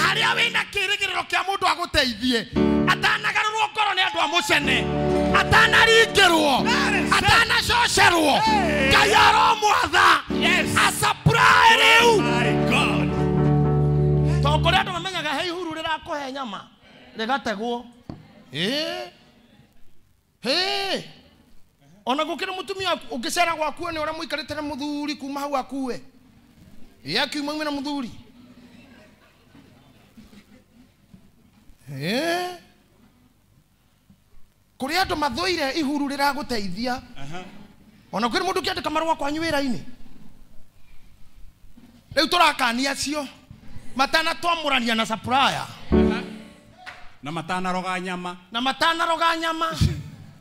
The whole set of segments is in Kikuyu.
Harĩa wĩna kĩrĩgĩrĩro kĩa mũndũ agũteithie atanagarũrwo ngoro nĩ andũ a mũcene atanaringĩrwo atanacocerwo Ngai aromwatha asupply rĩu. Tondũ kũrĩ andũ mamenyaga he ihuru rĩrakũhe nyama rĩgategwo. Ona gũkĩrĩ mũtumia ũngĩcera gwaku nĩ ũrĩa mũikarĩte na mũthuri kuma hau akue. Akiuma ume na mũthuri. Kũrĩ andũ mathũire ihuru rĩragũteithia. Ona kwĩ mũndũ ũkĩandĩka marũa kwanyu wĩra-inĩ. Rĩu tũrakania acio matanatwamũrania na supplier. Na matanaroga nyama. Na matanaroga nyama.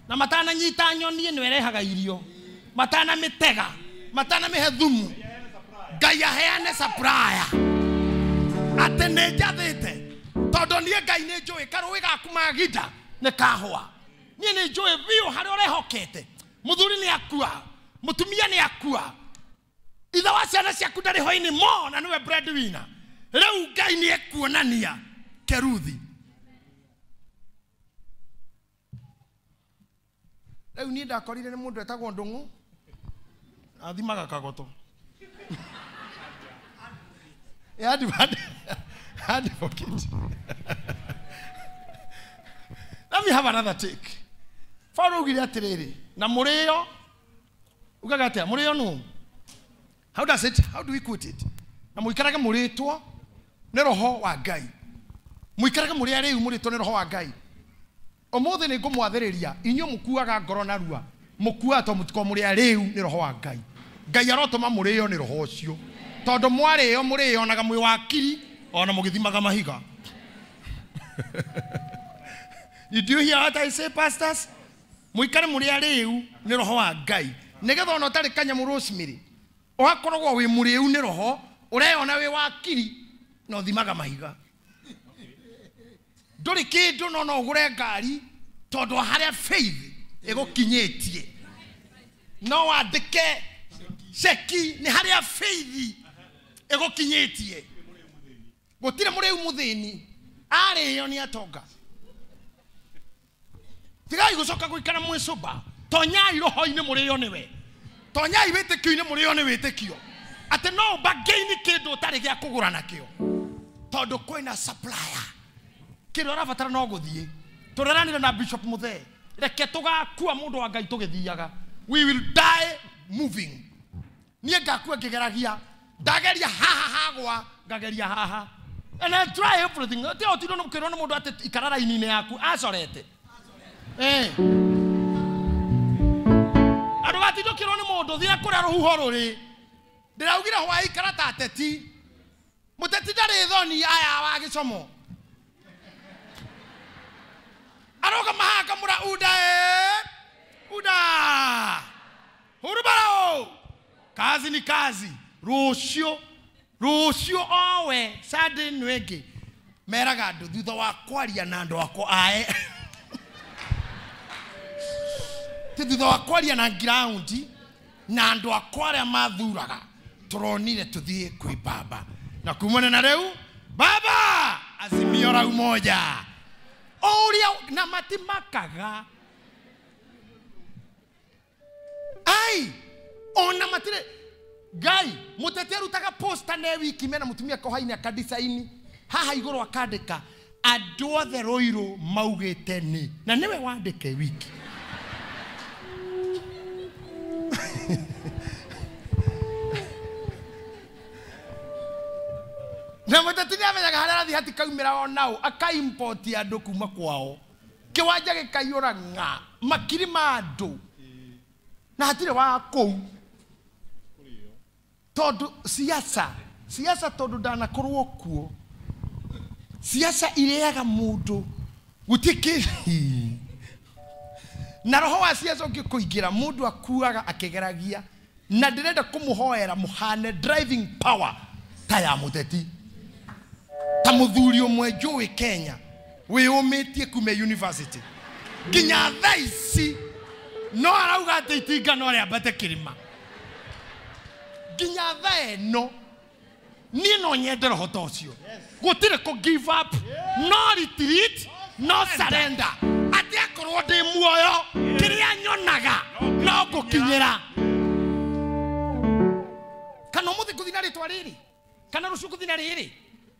Na matananyita nyoni ĩno ĩrehaga irio. Matanamĩtega. Matanamĩhe thumu. Ngai aheane supplier. Atĩ nĩ njathĩte. Tondũ niĩ Ngai nĩ njũĩ karũĩ gaku maginda nĩ kahũa. Niĩ nĩ njũĩ biũ harĩa ũrehokete. Mũthuri nĩ akua. Mũtumia nĩ akua. Ithe wa ciana ciaku ndarĩ ho-inĩ mo na nĩwe breadwinner. Rĩu Ngai nĩ ekuonania keruthi. Rĩu niĩ ndakorire nĩ mũndũ etagwo Ndũng'ũ athimaga kagoto. Advocate. Let me have another take. Paul augire atĩrĩrĩ na mũrĩo ugaga atĩa mũrĩo nũ? How does it? How do we quote it? Na mũikarage mũrĩtwo nĩ roho wa Ngai. Mũikarage mũrĩ arĩu mũrĩtwo nĩ roho wa Ngai. Ũmũthĩ nĩ ngũmwathĩrĩria inyuĩ mũkuaga ngoro narua mũkuaga to mũtikorwo mũrĩ arĩu nĩ roho wa Ngai. Ngai arotũma mũrĩo nĩ roho ũcio tondũ mwarĩo mũrĩonaga mwĩ wakiri ona mũgĩthimaga mahiga. Did you hear what I say, pastors? Mũikare mũrĩ arĩu nĩ roho wa Ngai nĩgetha ona ũtarĩ kanyamũ Rosemary ũgakoragwo wĩ mũrĩu nĩ roho ũreyona wĩ wakiri na ũthimaga mahiga. Ndũrĩ kĩndũ no no ũgũre ngari tondũ harĩa faith ĩgũkinyĩtie. No wandĩke ceki nĩ harĩa faith ĩgũkinyĩtie. Gũtirĩ mũrĩu mũthĩni arĩo nĩ atonga. Tigai gũcoka gũikara mwĩcũmba. Tonyai roho-inĩ mũrĩo nĩwe. Tonyai wĩtĩkio-inĩ mũrĩo nĩ wĩtĩkio. Atĩ no ũbangaini kĩndũ ũtarĩ gĩa kũgũra nakĩo tondũ kwĩna supplier. Kĩrĩa ũrabatara no gũthiĩ. Tũreranire na Bishop Muthee. Reke tũgakua mũndũ wa Ngai tũgĩthiaga. We will die moving. Niĩ ngakua ngĩgeragia. Ndageria haha hagwa, ngageria haha. And I try everything. Ti ũtindwo nĩ ũkĩrwo nĩ mũndũ atĩ ikara raini-inĩ yaku acorete. Andũ gatindwo ũkĩrwo nĩ mũndũ thiĩ kũrĩa rũhuho rũrĩ. Ndĩraugire hwaĩ ikara ta ateti. Mũteti ndarĩ thoni aya wa gĩcomo. Arũgama haha akamũra unda unda. Hurubaro. Kazi ni kazi. Rũciũ rũciũ owe Sunday ĩno ĩngĩ meraga andũ thutha wa kwaria na andũ akwa ae. Ti thutha wa kwaria na ground na andũ akwa arĩa mathuraga tũronire tũthiĩ kwĩ baba. Na kumana na rĩu baba azimio la umoja. Ũrĩa na matimakaga. Ai ona matire Ngai mũteti arutaga posta ne wiki mena mũtumia kohaini akadisaini haha igũrũ akandĩka andũ othe Ruiru maugĩte nĩ na nĩwe wandĩke wiki. Na mũteti nĩamenyaga harĩa arathiĩ hatikaumĩra onao akaimpoti andũ kuma kwao kĩwanja gĩkaiyũra ng'a makiri ma andũ na hatirĩ wa kũu tondũ siasa siasa tondũ ndanakorwo kuo. Siasa ireaga mũndũ gũtirĩ na roho wa siasa ũngĩkũingĩra mũndũ akuaga akĩgeragia na ndĩrenda kũmũhoera mũhane driving power ta ya mũteti ta mũthuri ũmwe njũĩ Kenya wĩyũmĩtie kuma university nginya thaa ici no arauga atĩ itinga no rĩambate kĩrĩma nginya thaa ĩno Niĩ no nyende roho ta ũcio. Gũtirĩ kũ give up, no retreat, no surrender. Atĩ akorwo ndĩ muoyo, kĩrĩa nyonaga no ngũkinyĩra. Kana ũmũthĩ ngũthiĩ na rĩtwa rĩrĩ, kana rũciũ ngũthiĩ na rĩrĩ,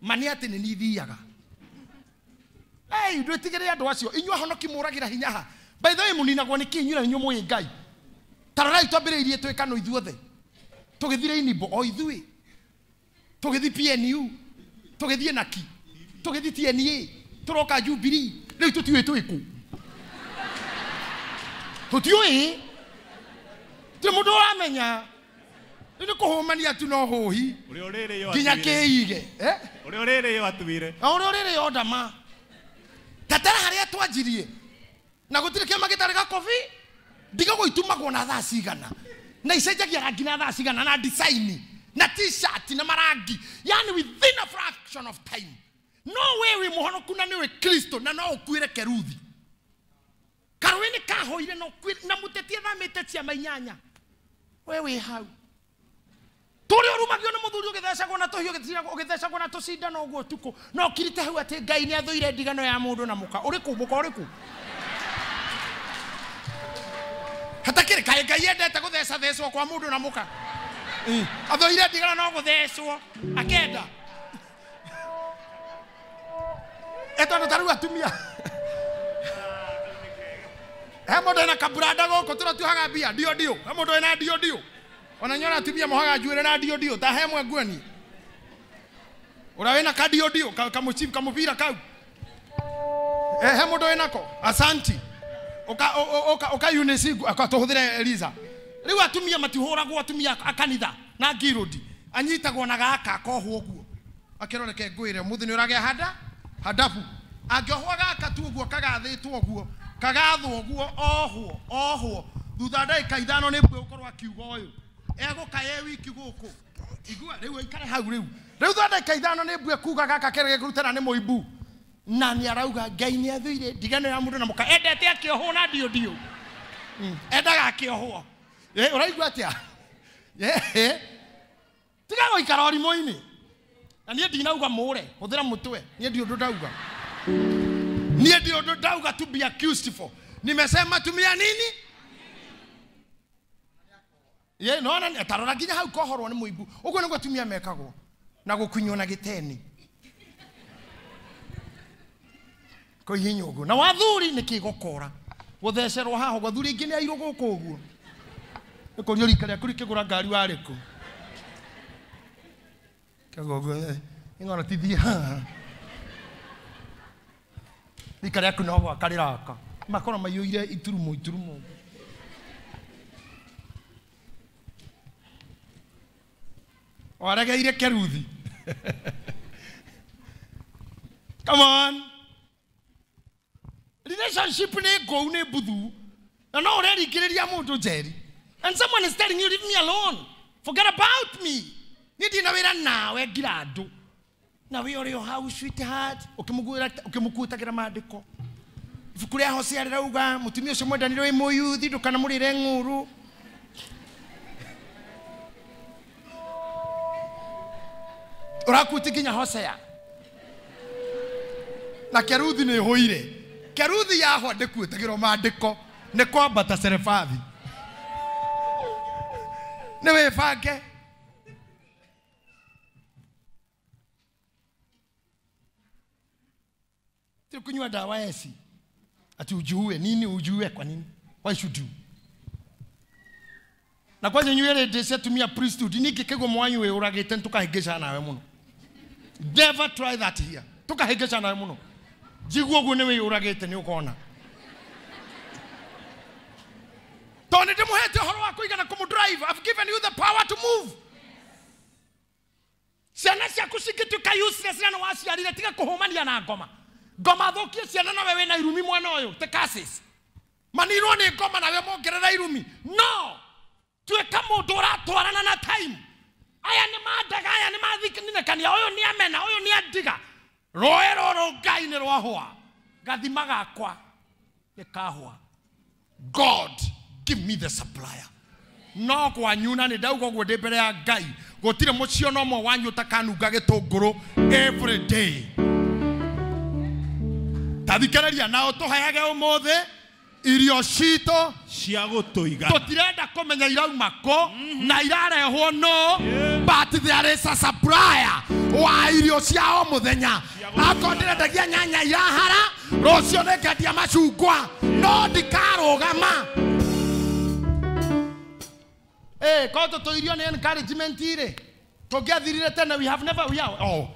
ma nĩ atĩ nĩ niĩ thiaga. Ei, ndwĩtigĩre andũ acio, inyuĩ ahonoki mũragĩra hinya ha. By the way, mũninagwo nĩ kĩ inyuĩ na inyuĩ mũĩ Ngai. Ta rorai twambĩrĩirie twĩ Kano ithuothe. Tũgĩthiĩ Rainbow o ithuĩ. Tũgĩthiĩ PNU, tũgĩthiĩ Naki, tũgĩthiĩ TNA, tũroka Jubilee, rĩu tũtiũĩ twĩ kũ. Tũtiũĩ. Ti mũndũ ũramenya. Rĩu nĩ kũhũmania tu no hũhi. Ũrĩa ũrĩrĩo Nginya atuire. kĩige. Eh? Ũrĩa ũrĩrĩo atuire. Na ũrĩa ũrĩrĩo ndama. Tatara harĩa twanjirie. Na gũtirĩ kĩama gĩtarĩ gakobi. Ndigagwo itumagwo na thaa cigana. Na icenjagia rangi na thaa cigana na design na t-shirt na marangi. Yani within a fraction of time. No we wĩ mũhonoku na nĩwe Kristo na no ũkuĩre keruthi. Karũĩ nĩ kahoire na ũkuĩre na mũteti athamĩte ciama inyanya. We wĩ hau. Tũrĩa ũrumagio nĩ mũthuri ũgĩthecagwo na tũhiũ ũgĩthecagwo na tũcindano ũguo ũtukũ. No ũkirĩte hau atĩ Ngai nĩ athũire ndigano ya mũndũ na mũka. Ũrĩ kũ mũka ũrĩ kũ? Hatakĩrĩ kaĩ Ngai endete gũthecathecwo kwa mũndũ na mũka. Athũire ndigano no gũthecwo akenda. Tondũ ta rĩu atumia. He mũndũ ena kaburanda gũkũ tũratuhaga mbia ndio ndio. He mũndũ ena ndio ndio. Ona nyona atumia mohaga njuĩrĩ na ndio ndio ta he mwe nguoni. Ũrĩa wĩna ka ndio ndio kamũchief kamũbira kau. He mũndũ wĩnako. Asanti. Uka UNICEF akatũhũthĩre Eliza. Rĩu atumia matihũragwo atumia a kanitha na ngirũndi. Anyitagwo na gaka akohwo ũguo. Akĩroreke ngwĩre ũmũthĩ nĩ ũragĩa handa handabu. Angĩohwo gaka tu ũguo kagathĩtwo ũguo kagathwo ũguo ohwo ohwo thutha ndagĩka ithano nĩ mbwe ũkorwo akiuga ũyũ egũkaya wiki gũkũ. Igua rĩu aikare hau rĩu. Rĩu thutha ndagĩka ithano nĩ mbwe kuga gaka kerege kũrutana nĩ mũimbu. Na nĩ arauga Ngai nĩ athũire ndigano ya mũndũ na mũka endete akĩohwo na ndio ndio. Endaga akĩohwo. Ũraigua atĩa? Tiga gũikara ũrimũ-inĩ. Na niĩ ndinauga mũre, hũthĩra mũtwe. Niĩ ndi ũndũ ndauga. Niĩ ndi ũndũ ndauga to be accused for. Nimesema tumia nini? Ye, nona tarora nginya hau kohorwo nĩ mũimbu. Ũguo nĩguo atumia mekagwo. Na gũkunywo na gĩteni. Kũhihinywo ũguo. Na wathuri nĩ kĩgokora. Gũthecerwo haha ũguo. Athuri aingĩ nĩ airũ gũkũ ũguo. Nĩ kũrio rika rĩaku rĩkĩgũra ngari warĩ kũ? Kagogo, ing'ono tithie haha. Rika rĩaku no gwaka rĩraka. Makorwo maiyũire iturumo iturumo. Waregeire keruthi. Come on. Relationship nĩ ngũu nĩ mbuthu. Na no ũreringĩrĩria mũndũ njeri. And someone is telling you, leave me alone. Forget about me. Niĩ ndina wĩra nawe ngira andũ. Na wĩ ũrĩ o hau sweetheart, ũkĩmũkuĩtagĩra maandĩko. Ibuku rĩa Hosea rĩrauga mũtumia ũcio mwendanire wĩ mũyuthi ndũkanamũrĩre ng'ũrũ. Ũrakuti nginya Hosea. Na keruthi nĩ ĩhũire. Keruthi yahwa ndĩkuĩtagĩrwo maandĩko nĩ kwambata Serefathi. Nĩ wĩbange. Ti kunywa dawa esi. Ati ujiue nini ujiue kwa nini? Why should you? Na kwanza nyuere ndece tumia priesthood ningĩkĩgwo mwanyu wĩ ũragĩte nĩtũkahĩngĩcana nawe mũno. Never try that here. Tũkahĩngĩcana nawe mũno. Njigua ũguo nĩ wĩyũragĩte nĩ ũkona. Tondũ nĩ ndĩmũhete ũhoro wa kũigana kũmũdrive. I've given you the power to move. Ciana ciaku cingĩtuĩka useless na nĩ waciarire tiga kũhũmania na ngoma. Ngoma thũkie ciana nawe wĩna irumi mwena ũyũ te curses. Manirwo nĩ ngoma nawe mongerera irumi. No! Tuĩka mũndũ ũratwarana na time. Aya nĩ mandaga, aya nĩ mathikinĩkania, ũyũ nĩ amena, ũyũ nĩ andiga. Rũĩ rũrũ Ngai nĩ rwahũa. Gathima gakwa nĩ kahũa. God, give me the supplier. No kwanyu na nĩ ndauga ũguo ndĩ mbere ya Ngai. Gũtirĩ mũciĩ ona ũmwe wanyu ũtakanunga gĩtũngũrũ every day. Tathikĩrĩria na ũtũheage ũmũthĩ irio citũ cia gũtũigana. Tũtirenda kũmenya irauma kũ na irarehwo no, but there is a supplier wa irio cia o mũthenya. Akorwo ndĩrendagia nyanya irahara, rũciũ nĩngendia macungwa, no ndikarũgama. Korwo tũtũirio nĩ encouragement rĩ, tũngĩathirire tene. We have never, we are, oh,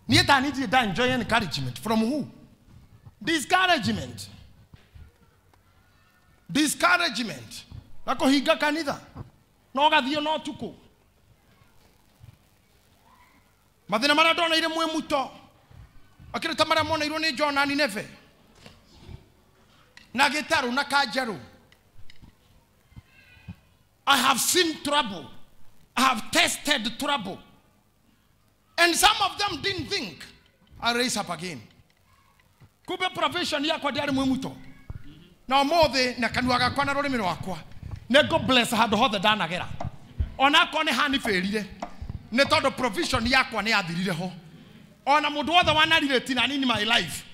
niĩ ta niĩ ndirĩ nda enjoy encouragement from who? Discouragement. Discouragement. Na kũhinga kanitha no gathiĩ no tukũ. Mathĩna marĩa ndoneire mwĩ muto akĩrĩ ta marĩa moneirwo nĩ Jona Nineve na gĩtarũ na kanjarũ. I have seen trouble. I have tested trouble. And some of them didn't think I raise up again. Kumbe provision yakwa ndĩarĩ mwĩ muto. Na ũmũthĩ na kanua gakwa na rũrĩmĩ rwakwa nĩ ngũ bless handũ hothe ndanagera. Onakorwo nĩ hanibĩrire nĩ tondũ provision yakwa nĩ yathirire ho. Ona mũndũ wothe wanarire na nini my life,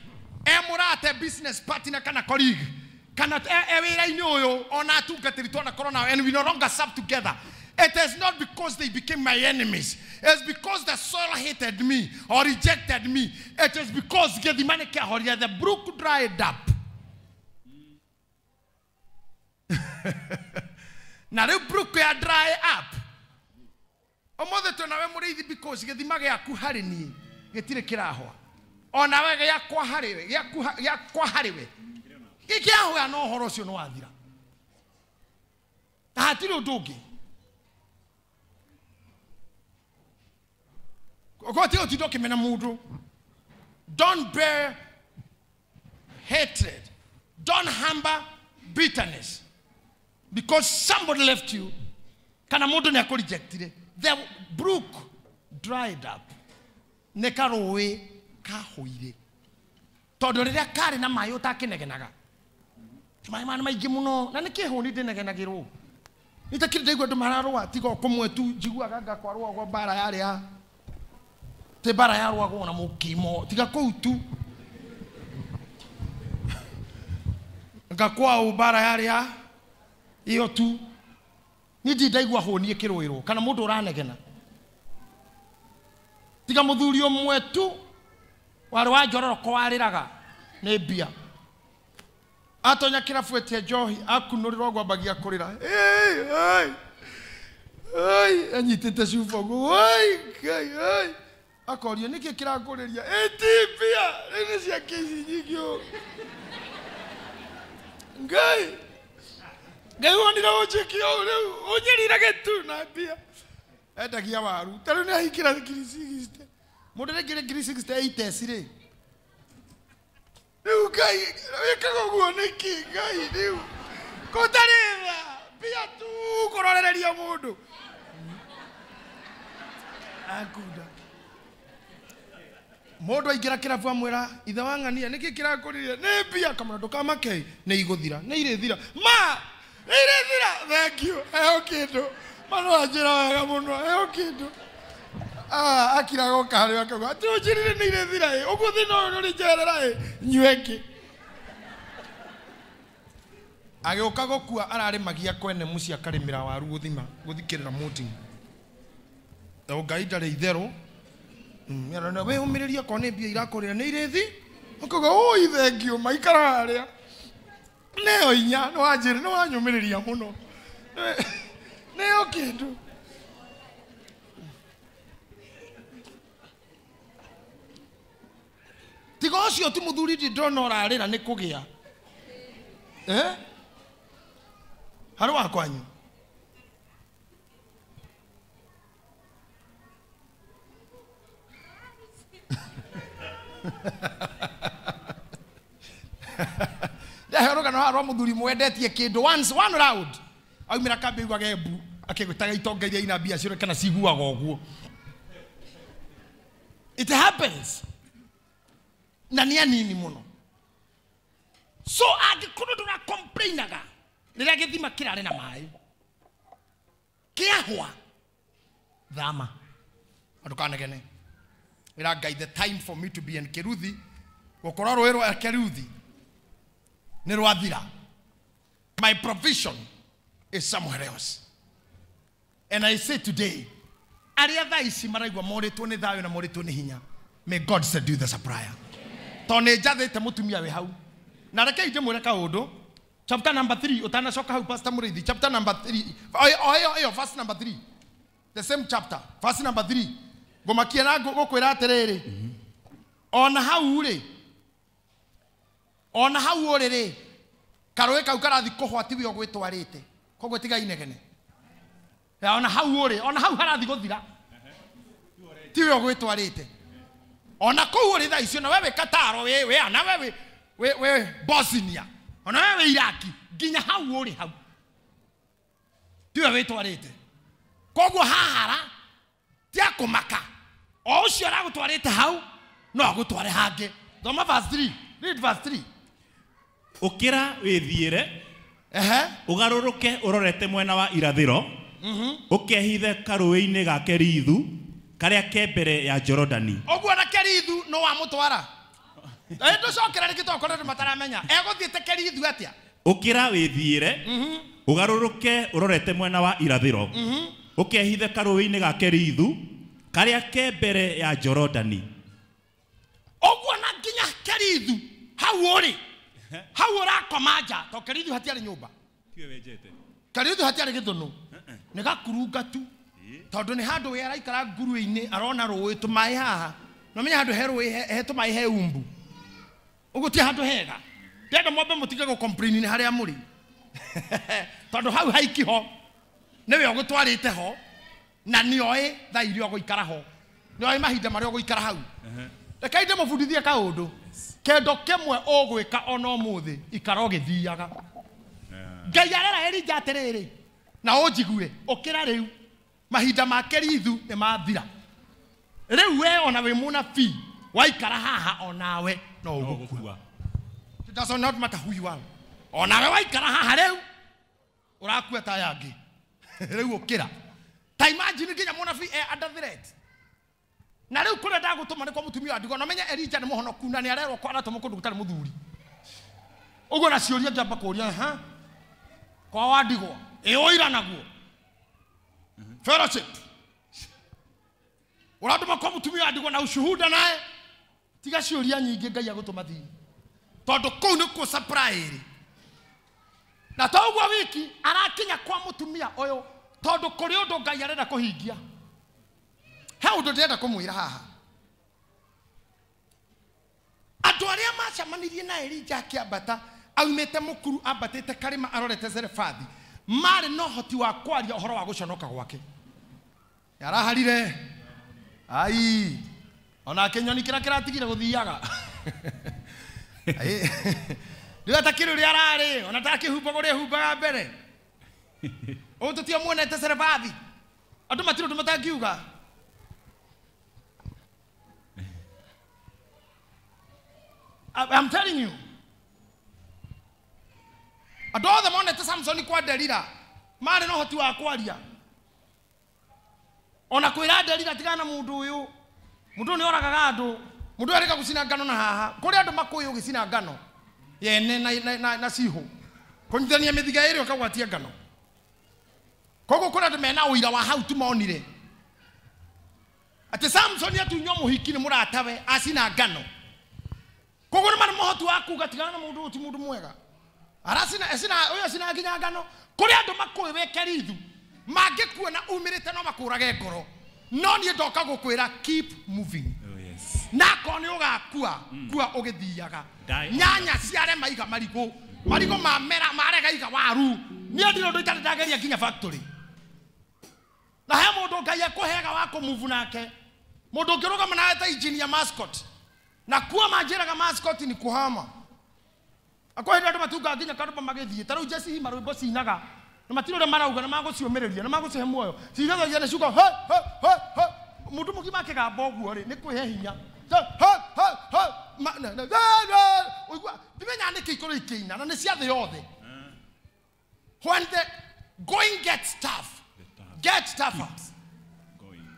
e mũrate, business partner kana colleague kana e wĩra-inĩ ũyũ, ona atungatĩri twanakorwo nao, and we no longer serve together. It is not because they became my enemies. It's because the soil hated me or rejected me. It is because gĩthima nĩ kĩahorire, the brook dried up. Na rĩu brook ya dry up. Ũmũthĩ twĩnawe mũrĩithi because gĩthima gĩaku harĩ niĩ gĩtirĩ kĩrahwa. Onawe gĩakwa harĩ we, gĩakwa harĩ we gĩkĩahwa, no ũhoro ũcio nĩ wathira. Na hatirĩ ũndũ ũngĩ. Ũkorwo ti ũtinda ũkĩmena mũndũ. Don't bear hatred. Don't harbor bitterness. Because somebody left you, kana mũndũ nĩ akũrejectire. The brook dried up. Nĩ karũĩ kahũire. Tondũ rĩrĩa karĩ na maĩ ũtakĩnegenaga. Maĩ maya nĩ maingĩ mũno, na nĩkĩ hũni ndĩnegenagĩrwo? Nĩtakĩrĩ ndaigua andũ mararũa, tiga o kũmwe tu njiguaga ngakwarũagwo mbara yarĩ ya tĩ mbara yarũagwo na mũkimo, tiga kũu tu. Ngakwaũ mbara yarĩ ya iyo tu. Niĩ ndirĩ ndaigua hũni ĩkĩrũĩrwo kana mũndũ ũranegena. Tiga mũthuri ũmwe tu warĩ wa njororoko warĩraga nĩ mbia. Atonya kĩrabu etie njohi, akunũrĩrwo ngwambagia kũrĩra. Ĩĩ, ĩĩ, anyitĩte cuba ũguo, ĩĩ, Ngai, ĩĩ. Akorio nĩkĩ kĩrakũrĩria? Ĩ ti mbia, rĩu nĩ ciake ici nyingĩ ũũ. Ngai, Ngai wonire ũnjĩke ũũ rĩu, ũnyĩrire gĩtu na mbia. Endagia waru, ta rĩu nĩ ahingĩra 360. Mũndũ rĩngĩ rĩ 360 rĩ. Rĩu Ngai, wĩkaga ũguo nĩkĩ Ngai rĩu? Gũtarĩ tha, mbia tu kũrorereria mũndũ. Akunda. Mũndũ aingĩra kĩrabu amwĩra, ithe wa ng'ania, nĩkĩ kĩrakũrĩria? Nĩ mbia. Akamwĩra ndũkamake, nĩ igũthira, nĩ irĩthira. Ma, nĩ irĩthira. Thank you, heo kĩndũ. Ma no anjĩra wega mũno, heo kĩndũ. Akira goka harĩ we akauga, atĩ ũnjĩrire nĩ irĩthira ĩ, ũguo thĩna ũyũ nĩ ũrĩnjerera ĩ, nyue ĩngĩ. Agĩũka gũkua ararĩmagia kwene mũciĩ akarĩmĩra waru gũthima, gũthikĩrĩra mũtĩ. Na Ngai ndarĩ itherũ. Wĩyũmĩrĩrie okorwo nĩ mbia irakũrĩra nĩ irĩthi. Akauga, ũi thengio, maikara harĩa. Nĩyo inya, nĩ wanjĩra, nĩ wanyũmĩrĩria mũno. Nĩyo kĩndũ. Tiga ũcio ti mũthuri ndi ndona ũrarĩra nĩ kũgĩa. Harĩ wa kwanyu. Ndaheo rũgano haha rwa mũthuri mwendetie kĩndũ once one round. Aumĩra kambĩ aiguaga embu akĩgwĩtaga itonga iria ina mbia ciore kana ciguaga ũguo. It happens. Na nĩ anini mũno. So angĩkorwo ndũra complainaga rĩrĩa gĩthima kĩrarĩ na maĩ, Kĩahwa thama andukanegene ira Ngai the time for me to be in Keruthi gukorwo rũĩ rwa Keruthi nĩ rwathira. My provision is somewhere else. And I say today, arĩa thaa ici maraigua morĩtwo nĩ thayũ na morĩtwo nĩ hinya, may God send the supplier. Tondũ nĩ njathĩte mũtumia wĩ hau. Na rekei ndĩmwĩre kaũndũ. Chapter number 3, utanacoka hau Pastor Mũrĩithi, chapter number 3, oyo verse number 3. The same chapter, verse number 3. Ngũmakia na ngũkwĩra atĩrĩrĩ. Ona hau rĩ, ona hau ũrĩ rĩ, karũĩ kau karathi kũhwa tiwe ũgwĩtwarĩte. Koguo tiga inegene. Ona hau ũrĩ, ona hau harathi gũthira. Tiwe ũgwĩtwarĩte. Ona kũu ũrĩ thaa icio na we wĩ Kataro, wĩ ana we wĩ Bosnia. Ona we wĩ Iraki, nginya hau ũrĩ hau. Tiwe wĩtwarĩte. Koguo hahara ti akũmaka. O ũcio aragũtwarĩte hau no agũtware hangĩ. Thoma verse 3. Read verse 3. Ũkĩra wĩthiĩre, ũgarũrũke ũrorete mwena wa irathĩro, ũkehithe karũĩ-inĩ ga Kerithu karĩa ke mbere ya Jorodani. Ũguo na Kerithu no wamũtwara. Ndũcokera rĩngĩ tokorwo andũ mataramenya. Egũthiĩte Kerithu atĩa? Ũkĩra wĩthiĩre, ũgarũrũke ũrorete mwena wa irathĩro, ũkehithe karũĩ-inĩ ga Kerithu karĩa ke mbere ya Jorodani. Ũguo na nginya Kerithu hau ũrĩ, hau ũrakoma nja, to Kerithu hatiarĩ nyũmba. Kerithu hatiarĩ gĩthũnũ. Nĩ gakurunga tu. Tondũ nĩ handũ we araikara nguruĩ-inĩ arona rũĩ tũmaĩ haha. No menya handũ he rũĩ he tũmaĩ he umbu. Ũguo ti handũ hega. Ndĩrenda mwambe mũtige gũ-complain nĩ harĩa mũrĩ. Tondũ hau haiki ho nĩwe ũgũtwarĩte ho na nĩoĩ thaa iria ũgũikara ho. Nĩoĩ mahinda marĩa ũgũikara hau. Rekei ndĩmũbundithie kaũndũ. Kĩndũ kĩmwe ũgwĩka ona ũmũthĩ, ikara ũgĩthiaga. Ngai arera Elija atĩrĩrĩ, na ũnjigue, ũkĩra rĩu. Mahinda ma Kerithu nĩ mathira. Rĩu we ona wĩ mũnabii, waikara haha onawe no ũgũkua. It does not matter who you are. Onawe waikara haha rĩu ũrakua ta aya angĩ. Rĩu ũkĩra. Ta imagine nginya mũnabii e under threat. Na rĩu kũrĩa ndagũtũma nĩ kwa mũtumia wa ndigwa. Na menye Elija nĩ mũhonoku na nĩ arerwo kwa aratũmwo kũndũ gũtarĩ mũthuri. Ũguo na ciũria ngĩamba kũũria, ha? Kwa wa ndigwa. Ĩ ũira naguo. Fellowship. Ũratũma kwa mũtumia wa ndigwa na ushuhuda naye. Tiga ciũria nyingĩ Ngai agũtũma thiĩ. Tondũ kũu nĩkuo supply ĩrĩ. Na to ũguo wiki arakinya kwa mũtumia ũyũ tondũ kũrĩ ũndũ Ngai arenda kũhingia. He ũndũ ndĩrenda kũmwĩra haha. Andũ arĩa macemanirie na Elija akĩambata aumĩte mũkuru ambatĩte karĩma arorete Zerefathi marĩ na ũhoti wa kwaria ũhoro wa gũconoka gwake. Yaraharire. Ai. Onake nyoni kĩrĩa kĩratigire gũthiaga. Rĩu atakĩrĩ ũrĩa ararĩ, ona takĩhumbaga ũrĩa ehumbaga mbere. Ũũ tũtiamuonete Zerefathi. Andũ matirĩ ũndũ matangiuga. I'm telling you. Andũ othe monete Samsoni kwa Delila marĩ na ũhoti wa kwaria. Ona kwĩra Delila tigana na mũndũ ũyũ. Mũndũ ũyũ nĩ oragaga andũ. Mũndũ ũyũ arĩka gũcina ngano na haha. Kũrĩ andũ makũĩ ũgĩcina ngano yene na cihũ. Kũnyitithania mĩthiga ĩrĩ ũkagwatia ngano. Koguo kũrĩ andũ mena ũira wa hau tu monire. Atĩ Samsoni atunywo mũhiki nĩ mũratawe acina ngano. Koguo nĩ marĩ mũhoti wa kuga tigana na mũndũ ũyũ ti mũndũ mwega. Aracina acina ũyũ acina nginya ngano. Kũrĩ andũ makũĩ wĩ Kerithu mangĩkuona umĩrĩte no makũrage ngoro. No niĩ ndoka gũkwĩra keep moving. Oh yes. Na akorwo nĩ ũgakua, kua ũgĩthiaga. Nyanya ciarema iga marigũ. Marigũ mamera marega iga waru. Niĩ ndirĩ ũndũ itarĩ ndageria nginya factory. Na he mũndũ Ngai akũheaga wa kũmove nake. Mũndũ ũngĩrũgama nawe ta engineer mascot. Na kuwa manjĩraga mascot ni kuhama. Akwa hĩndĩ andũ matungaga nginya karũmba magĩthiĩ. Ta rĩu Jesse Hima rwĩmbo cinaga. Na matirĩ ũrĩa marauga na magũciũmĩrĩria na magũcihe muoyo. Cinathagia na ciuga he he he he. Mũndũ mũgima akĩgamba ũguo rĩ nĩ kwĩhe hinya. He he he. Ũigua ndimenyaga nĩkĩ ikorwo ikĩina na nĩ cia thĩ yothe. When the going gets tough, Get tougher. Going.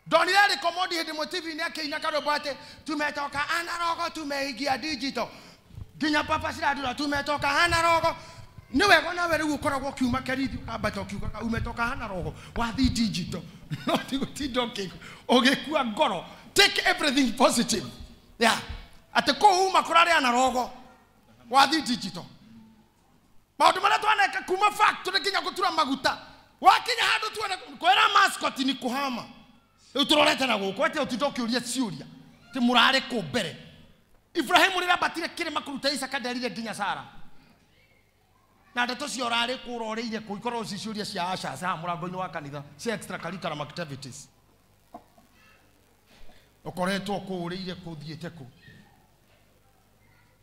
Ndonire rĩkomondi hĩndĩ ĩmwe TV-inĩ akĩina karwĩmbo atĩ tumetoka analogo tumeingia digital. Nginya papa cirandura tumetoka analogo. Nĩ wega nawe rĩu ũkoragwo ũkiuma Kerithi ũkambata ũkiugaga umetoka analogo wathiĩ digital. No ti gũtinda ũgĩkua ngoro. Take everything positive. Yeah. Atĩ kũu uma kũrarĩ analogo wathiĩ digital. Maũndũ marĩa twaneka kuma factory nginya gũtura maguta. Wakinya handũ tuone kwĩra mascot ni kũhama. Rĩu tũrorete na gũkũ atĩ ũtinda ũkĩũria ciũria. Ti mũrarĩ kũ mbere. Ibrahimu rĩrĩa ambatire kĩrĩma kũruta Isaka nderire nginya Sara. Na ndeto cio ũrarĩ kũ ũroreire kũ ikorwo ci ciũria cia aca haha mũrango-inĩ wa kanitha cia extracurricular activities. Ũkoretwo kũ ũrĩire kũ ũthiĩte kũ.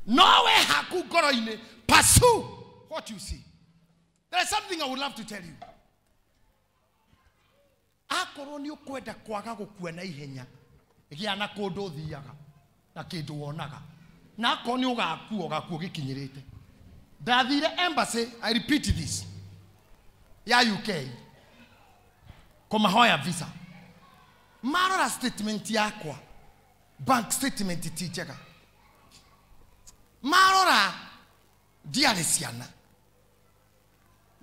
No we haku ngoro-inĩ pursue what you see. There is something I would love to tell you. Akorwo nĩ ũkwenda kwaga gũkua na ihenya, gĩa na kũndũ ũthiaga na kĩndũ wonaga. Na akorwo nĩ ũgakua, ũgakua ũgĩkinyĩrĩte. Ndathire embassy, I repeat this, ya UK, kũmahoya visa. Marora statement yakwa, bank statement ti njega. Marora ndiarĩ ciana,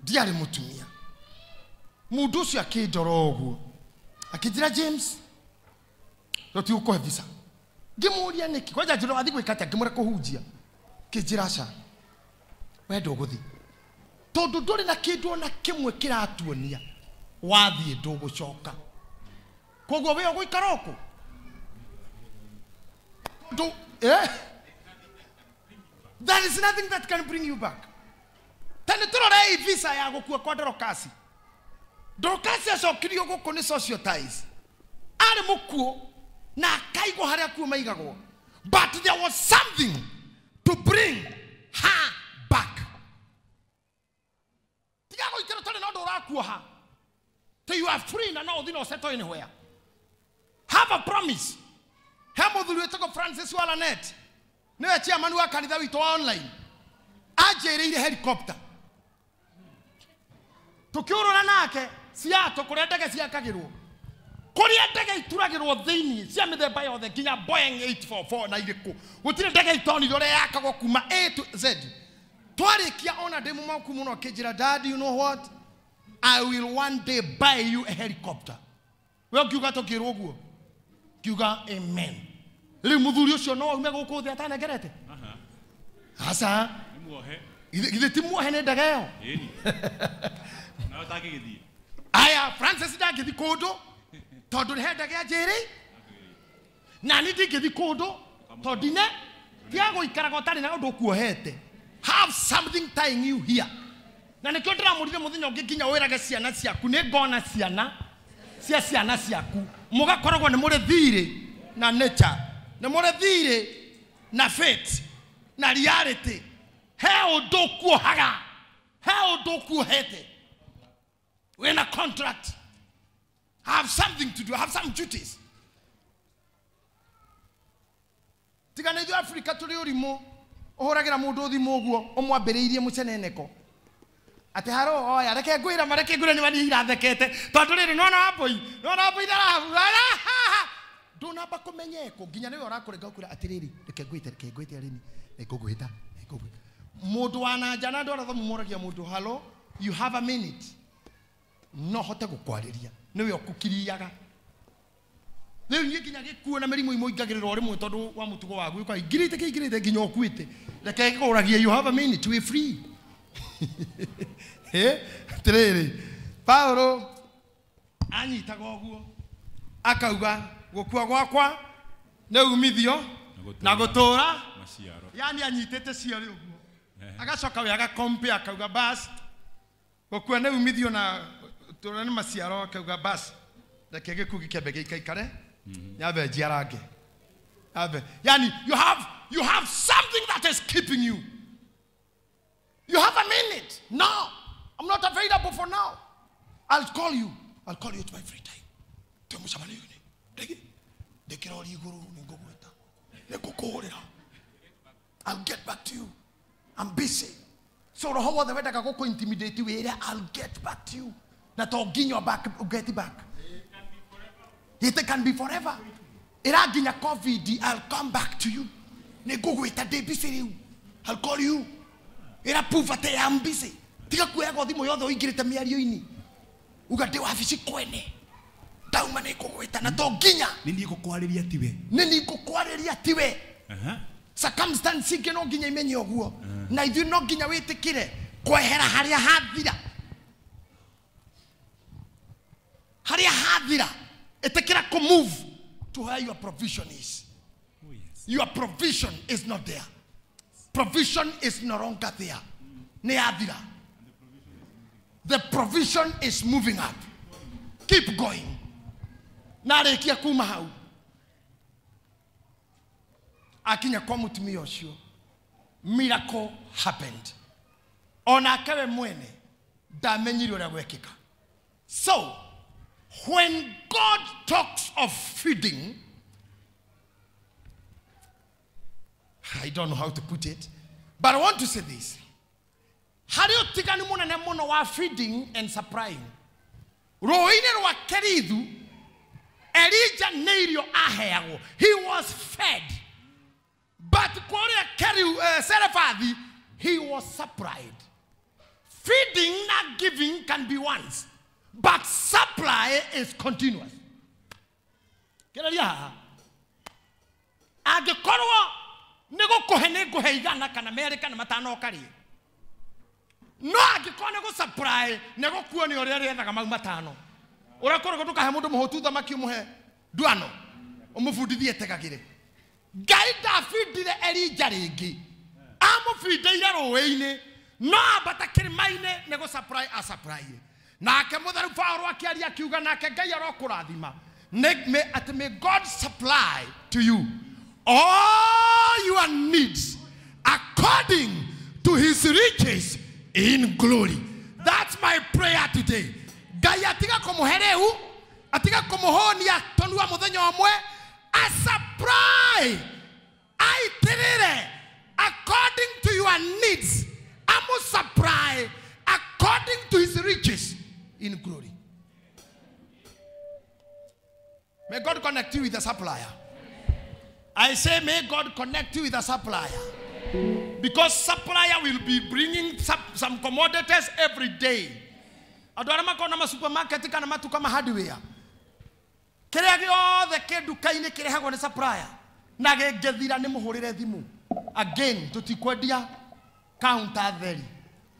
ndiarĩ mũtumia. Mũndũ ũcio akĩndora ũguo akĩnjĩra James, tũtigũkũhe visa. Ngĩmũria nĩkĩ? Kwanja njĩra wathiĩ gwĩka atĩa? Ngĩmwĩra kũhunjia. Kĩnjĩra aca, we ndũgũthiĩ tondũ ndũrĩ na kĩndũ ona kĩmwe kĩratuonia wathiĩ ndũgũcoka. Koguo we ũgũikara ũkũ tondũ there is nothing that can bring you back. Tene tũrorei visa ya gũkua kwa Dorokasi. Dorokasi acokirio gũkũ nĩ social ties. Arĩ mũkuũ na akaigwo harĩa akuũ maigagwo. But there was something to bring her back. Tiga gũikara ũtarĩ na ũndũ ũrakuoha. Till you are free na no ũthiĩ na ũsettle anywhere. Have a promise. He mũthuri wĩtagwo Francis Walanet. Nĩwe chairman wa kanitha witũ wa online. Anjĩrĩire helicopter. Tũkĩũrũra nake Seattle kũrĩa ndege ciakagĩrwo. Kũrĩa ndege ituragĩrwo thĩinĩ cia mĩthemba yothe nginya Boeing 844 na irĩkũ. Gũtirĩ ndege itonire ũrĩa yakagwo kuma A to Z. Twarĩkia ona ndĩ mũmaku mũno akĩnjĩra, Dad, you know what? I will one day buy you a helicopter. We ũngiuga tũkĩrwo ũguo. Ngiuga amen. Rĩu mũthuri ũcio no aume gũkũ thĩ atanengerete? Aca. Nĩ muohe. Githĩ ti muohe nĩ ndege ĩyo? Ĩni. Nawe ũtangĩgĩthiĩ. Aya, Francis ndangĩthiĩ kũndũ tondũ he ndege anjĩrĩ. Na niĩ ndingĩthiĩ kũndũ tondũ ndine tiga gũikaraga ũtarĩ na ũndũ ũkuohete. Have something tying you here. Na nĩkĩo ndĩramũrire mũthenya ũngĩ nginya wĩrage ciana ciaku, nĩ ngona ciana cia ciana ciaku. Mũgakoragwo nĩ mũrĩ thirĩ na nature, nĩ mũrĩ thirĩ na fate na reality. He ũndũ ũkuohaga, he ũndũ ũkuohete. Wĩna contract. Have something to do, have some duties. Tiga nĩ ithuĩ Afrika tũrĩ ũrimũ, ũhũragĩra mũndũ thimũ ũguo ũmwambĩrĩirie mũceneneko. Atĩ haro oya reke ngwĩra ma reke ngwĩra nĩ wani irathekete tondũ rĩrĩ nĩwona wambũi nĩwona wambũi tharabu ndũnamba kũmenya eko nginya nĩwe ũrakũrenga ũkwĩra atĩrĩrĩ reke ngwĩte arĩmi nĩngũgwĩta nĩngũgwĩta. Mũndũ wa na nja na andũ arĩa athomu moragia mũndũ hello, you have a minute, no hote gũkwarĩria nĩwe ũkũkiriaga. Rĩu niĩ nginya gĩkuo na mĩrimũ imwe ingagĩrĩrwo rĩmwe tondũ wa mũtugo waku ũka ingirĩte kĩingirĩte nginya ũkuĩte reke ngũragie you have a minute, we free. Atĩrĩrĩ Paulo anyitaga ũguo akauga gũkua gwakwa nĩ umithio na gũtũũra maciaro. Yani anyitĩte ciarĩ ũguo agacoka we agakompea akauga bas gũkua nĩ umithio na gũtũũra nĩ maciaro akauga bas reke gĩkuũ gĩkĩambe gĩikaikare nyambe njiarange. Yani you have something that is keeping you. You have a minute. No, I'm not available for now. I'll call you. I'll call you at my free time. I'll get back to you. I'm busy. So the whole other way I go intimidate you. I'll get back to you. Na to nginya back get back. It can be forever. Ira nginya COVID, I'll come back to you. Nĩ ngũgwĩta ndĩ busy rĩu. I'll call you. Ira prove atĩ I'm busy. Tiga kuoyaga thimũ yothe ũingĩrĩte mĩario-inĩ. Uga ndĩ wabici kwene. Ndauma nĩ ngũgwĩta na to nginya. Nĩ niĩ ngũkwarĩria tiwe. Nĩ niĩ ngũkwarĩria tiwe. Circumstance ingĩ no nginya imenye ũguo. Na ithuĩ no nginya wĩtĩkĩre kwehera harĩa hathira. Harĩa hathira. Ĩtĩkĩra kũ move to where your provision is. Oh, yes. Your provision is not there. Provision is no longer there. Nĩ yathira. The provision is moving up. Keep going. Na arĩkia kuma hau. Akinya kwa mũtumia ũcio. Miracle happened. Onake we mwene ndamenyire ũrĩa gwekĩka. So, when God talks of feeding, I don't know how to put it, but I want to say this. Harĩ ũtiganu mũnene mũno wa feeding and supplying. Rũĩ-inĩ rwa Kerithu, Elijah nĩ irio aheagwo. He was fed. But kũrĩa Serephathi, he was supplied. Feeding and giving can be once, but supply is continuous. Kĩrĩria haha. Angĩkorwo nĩ gũkũhe nĩ ngũhe igana kana merĩ kana matano ũkarĩe. No angĩkorwo nĩ gũ-supply nĩ gũkuonia ũrĩa ũrĩethaga mau matano. Ũrĩa ndũkahe mũndũ mũhũtu thamaki ũmũhe nduano ũmũbundithie tegagĩre. Ngai ndabindire Elijah rĩngĩ. Amũbindĩire rũĩ-inĩ no ambata kĩrĩma-inĩ nĩ gũ-supply a-supply. Nake mũtheru Paũlũ akĩaria akiuga nake Ngai arokũrathima. Atĩ may God supply to you all your needs according to his riches in glory. That's my prayer today. Ngai atiga kũmũhe rĩu, atiga kũmũhũnia tondũ wa mũthenya ũmwe, a supply aitĩrĩre according to your needs. Amu supply according to his riches in glory. May God connect you with the supplier. I say may God connect you with the supplier. Because supplier will be bringing some commodities every day. Andũ arĩa makoragwo na ma supermarket kana matuka ma hardware. Kĩrĩa gĩothe kĩ nduka-inĩ kĩrehagwo nĩ supplier. Na gĩngĩthira nĩ mũhũrĩre thimũ. Again, tũtikwendia counter theri.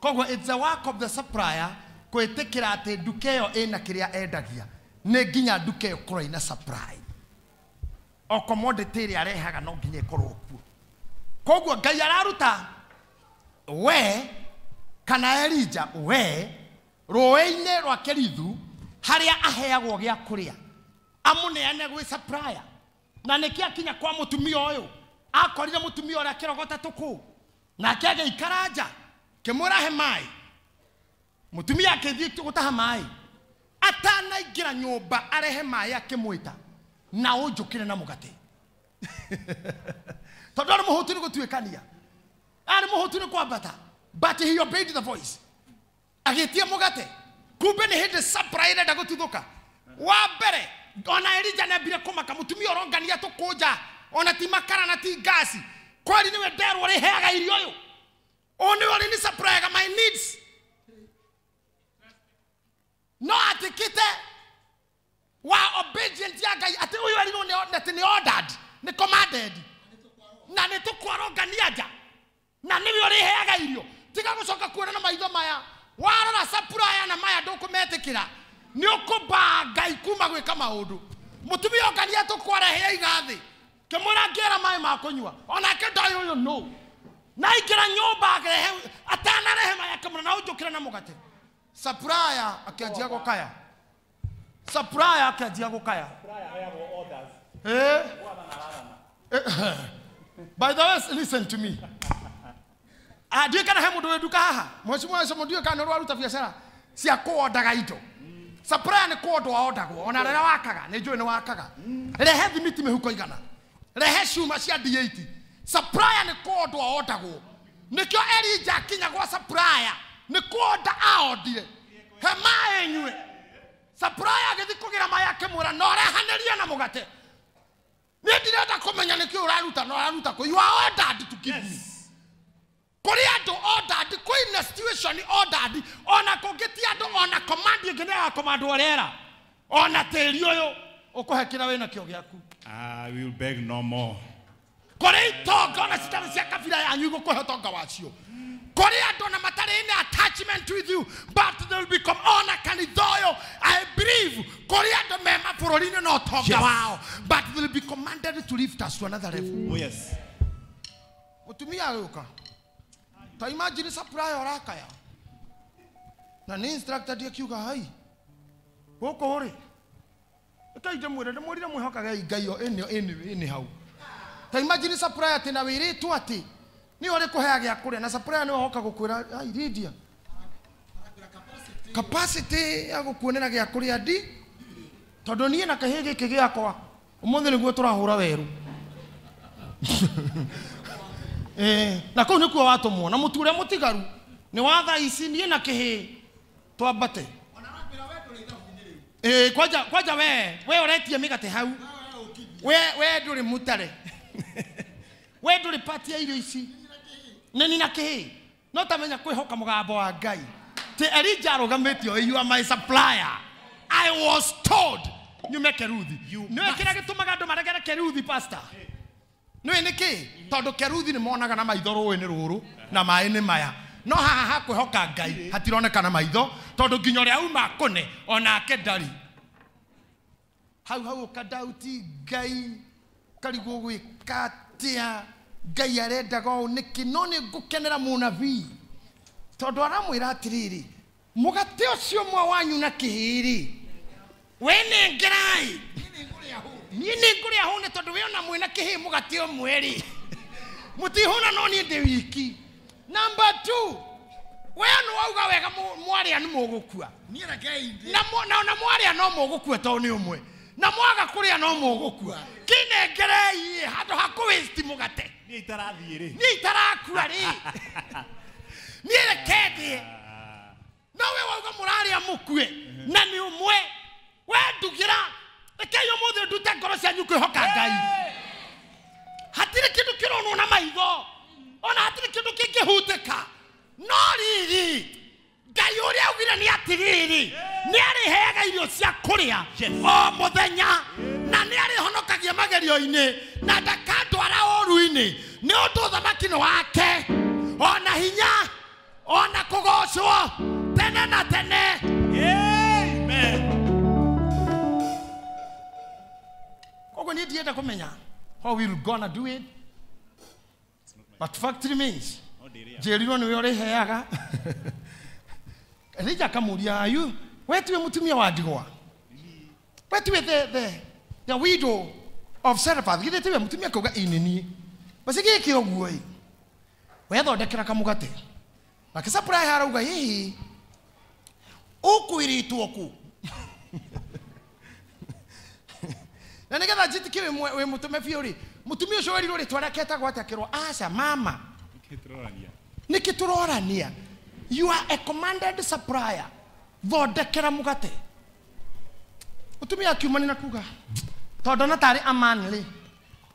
Koguo it's the work of the supplier kwĩtĩkĩra atĩ nduka ĩyo ĩna kĩrĩa endagia. Nĩ nginya nduka ĩyo ĩkorwo ĩna supply. O commodity ĩrĩa arehaga no nginya ĩkorwo kuo. Koguo Ngai araruta we kana Elijah we rũĩ-inĩ rwa Kerithu harĩa aheagwo gĩa kũrĩa amũneane gwĩ supplier. Na nĩkĩ akinya kwa mũtumia ũyũ akorire mũtumia ũrĩa akĩrogota tũkũ nake agĩikara nja kĩmwĩra he maĩ. Mũtumia akĩthiĩ gũtaha maĩ atanaingĩra nyũmba arehe maĩ akĩmwĩta na ũnjũkĩre na mũgate. Tondũ arĩ mũhũtu nĩ gũtuĩkania, arĩ mũhũtu nĩ kwambata, but he obeyed the voice. Agĩtia mũgate. Kumbe nĩ hĩndĩ supply ĩrenda gũtuthũka. Wa mbere ona Elijah nĩambire kũmaka mũtumia ũrongania tũkũnja ona ti makara na ti ngasi. Kweri nĩwe nderwo ũrĩheaga irio ũyũ. Ũyũ nĩwe ũrĩ supply my needs. No atĩkĩte wa obedient ya Ngai atĩ ũyũ erirwo atĩ nĩ ordered, nĩ commanded. Na nĩ tũkwarongania nja. Na nĩwe ũrĩheaga irio. Tiga gũcoka kuona na maitho maya. Warora supplier na maya ndũkũmetĩkĩra. Nĩ ũkũmbaa Ngai kuma gwĩka maũndũ. Mũtumia ongania tũkwarehe iga thĩ. Kĩmwĩra ngĩra maĩ ma kũnyua. Onake ndoĩ ũyũ no. Na aingĩra nyũmba arehe atanarehe maĩ akĩmwĩra na ũnjũkĩre na mũgate. Supplier akĩanjia gũkaya. Supplier akĩanjia gũkaya. Eh? By the way, listen to me. Ndiũĩ kana he mũndũ wĩ nduka haha. Mheshimiwa ũcio ndiũĩ kana nĩ ũraruta biacara cia kũondaga indo. Supplier nĩ kũondwo aondagwo. Ona rĩrĩa wakaga, nĩ njũĩ nĩ wakaga. Rehe thimiti mĩhuko igana. Rehe cuma cia D8. Supplier nĩ kũondwo aondagwo. Nĩkĩo Elijah akinya gwa supplier nĩ kũonda aondire. He maĩ nyue. Supplier agĩthiĩ kũgĩra maĩ akĩmwĩra no rehanĩria na mũgate. Niĩ ndirenda kũmenya nĩkĩ ũraruta na ũraruta kũ. You are ordered to give me. Kũrĩ andũ ordered, kwĩna situation ordered, ona kũngĩti andũ ona command ĩngĩ nĩ ĩgakomandwo rĩera. Ona tĩri ũyũ ũkũhe kĩrĩa wĩna kĩo gĩaku. I will beg no more. Kũrĩ itonga ona citarĩ cia kabira yanyu igũkũhe ũtonga wacio. Kũrĩ andũ ona matarĩ na attachment with you, but they will become ona kanitha ũyũ. I believe kũrĩ andũ me mabũrũri-inĩ na ũtonga wao, but they will be commanded to lift us to another level. Oh yes. Mũtumia agĩũka. Ta imagine supplier ũrakaya. Na nĩ instructor akiuga hai. Gũkũ rĩ. Reke ndĩmwĩre ndĩmwĩrire mwĩhokage Ngai o ĩnĩ hau. Ta imagine supplier atĩ na wĩrĩtwo atĩ nĩ ũrĩ kũhea gĩa kũrĩa na supplier nĩwe woka gũkwĩra ai Lydia. Capacity ya gũkuonera gĩa kũrĩa ndi tondũ niĩ na kahĩĩ gĩkĩ gĩakwa ũmũthĩ nĩguo tũrahũra werũ. Na kũu nĩkuo watũmwo na mũtu ũrĩa mũtigaru nĩ wa thaa ici niĩ na kĩhĩĩ twambate. Kwanja we ũretie mĩgate hau. We ndũrĩ mũtare. We ndũrĩ pati ya irio ici. Nĩ na kĩhĩĩ. No tamenya kwĩhoka mũgambo wa Ngai. Ti Elijah arũgamĩtio, you are my supplier. I was told nyume Keruthi. Nĩwe kĩrĩa gĩtũmaga andũ maregere Keruthi, pastor. Nĩwe nĩkĩ? Tondũ Keruthi nĩ monaga na maitho rũĩ nĩ rũrũ na maĩ nĩ maya. No haha ha kwĩhoka Ngai hatironeka na maitho tondũ nginya ũrĩa uma kũne onake ndarĩ. Hau hau ũkadauti Ngai karigwo gwĩka atĩa Ngai arendaga ũũ nĩkĩ? No nĩ ngũkenera mũnabii tondũ aramwĩra atĩrĩrĩ mũgate ũcio ũmwe wanyu na kĩhĩĩ-rĩ we nengerai niĩ nĩ ngũrĩa hũne tondũ we ona mwĩna kĩhĩĩ mũgate ũmwe rĩ mũtihũna no niĩ ndĩ wiki. Number 2, we no wauga wega mwarĩa nĩ mũgũkua. Na mwarĩa no mũgũkua tondũ nĩ ũmwe. Na mwaga kũrĩa no mũgũkua. Kĩnengerei handũ ha kũ waste mũgate. Niĩ itarathiĩ rĩ. Niĩ itarakua rĩ. Niĩ reke ndĩe. No we wauga mũrarĩa mũkue na nĩ ũmwe. We ndugĩra rekei ũmũthĩ ndute ngoro cianyu kwĩhoka Ngai. Hatirĩ kĩndũ kĩronwo na maitho. Ona hatirĩ kĩndũ kĩngĩhutĩka. No rĩrĩ Ngai ũrĩa augire nĩ atĩrĩrĩ nĩ arĩheaga irio cia kũrĩa o mũthenya na nĩ arĩhonokagia magerio-inĩ na ndakandwara ũũru-inĩ nĩ ũndũ ũthamaki nĩ wake ona hinya ona kũgocwo tene na tene. Amen. Koguo niĩ ndienda kũmenya how we gonna do it, but fact remains njĩrirwo nĩwe ũrĩheaga. Elijah akamũria ayu we tiwe mũtumia wa ndigwa, we tiwe the widow of Zarephath, githĩ tiwe? Mũtumia akauga ĩ nĩ niĩ. Basi gĩkĩ ũguo ĩ wethondekera kamũgate. Nake supplier arauga hihi ũkwĩrĩtwo kũ? Na nĩgetha njĩtĩkĩre wĩ mũtũme biũ rĩ, mũtumia ũcio werirwo rĩtwa rĩake etagwo atĩa? Akĩrwo aca mama. Nĩkĩ tũrorania? You are a commanded supplier. Thondekera mũgate. Mũtumia akiuma na kuga tondũ na tarĩ a man rĩ,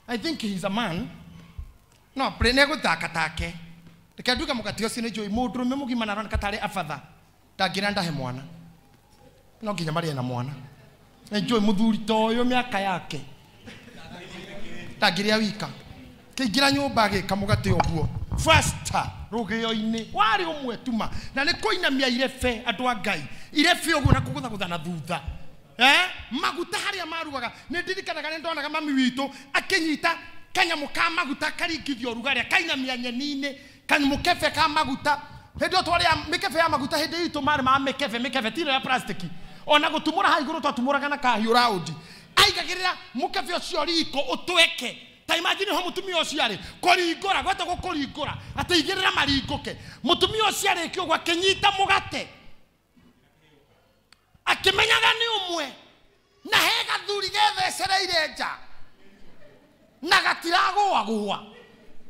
I think he is a man. No nĩ egũthaka take. Reke nduge mũgate ũcio nĩ njũĩ mũndũrũme mũgima na aroneka tarĩ abatha ndangĩra ndahe mwana. No nginya marĩe na mwana. Nĩ njũĩ mũthuri ta ũyũ mĩaka yake ndangĩrĩa wika. Kĩingĩra nyũmba agĩka mũgate ũguo faster rũgĩo-inĩ warĩ ũmwe tuma na nĩ kũinamia irebe andũ a Ngai irebe ũguo na kũgũthagũtha na thutha. Maguta harĩa marugaga nĩ ndirikanaga nĩ ndonaga mami witũ akĩnyita kanyamũ ka maguta karingithio ũrugarĩ akainamia nyeni-inĩ kanyamũ kebe ka maguta. Hĩndĩ ĩyo twarĩa mĩkebe ya maguta hĩndĩ itũ marĩ ma mĩkebe ti ĩno ya plastiki. Ona gũtumũra haha igũrũ twatumũraga na kahiũ raundi. Aigagĩrĩra mũkebe ũcio riko ũtweke. Ta imagine ho mũtumia ũcio arĩ kũringũra gwetagwo kũringũra atĩ igĩrĩra maringũke. Mũtumia ũcio arĩkia ũguo akĩnyita mũgate akĩmenyaga nĩ ũmwe na he gathuri gethecereire nja na gatiragũagũa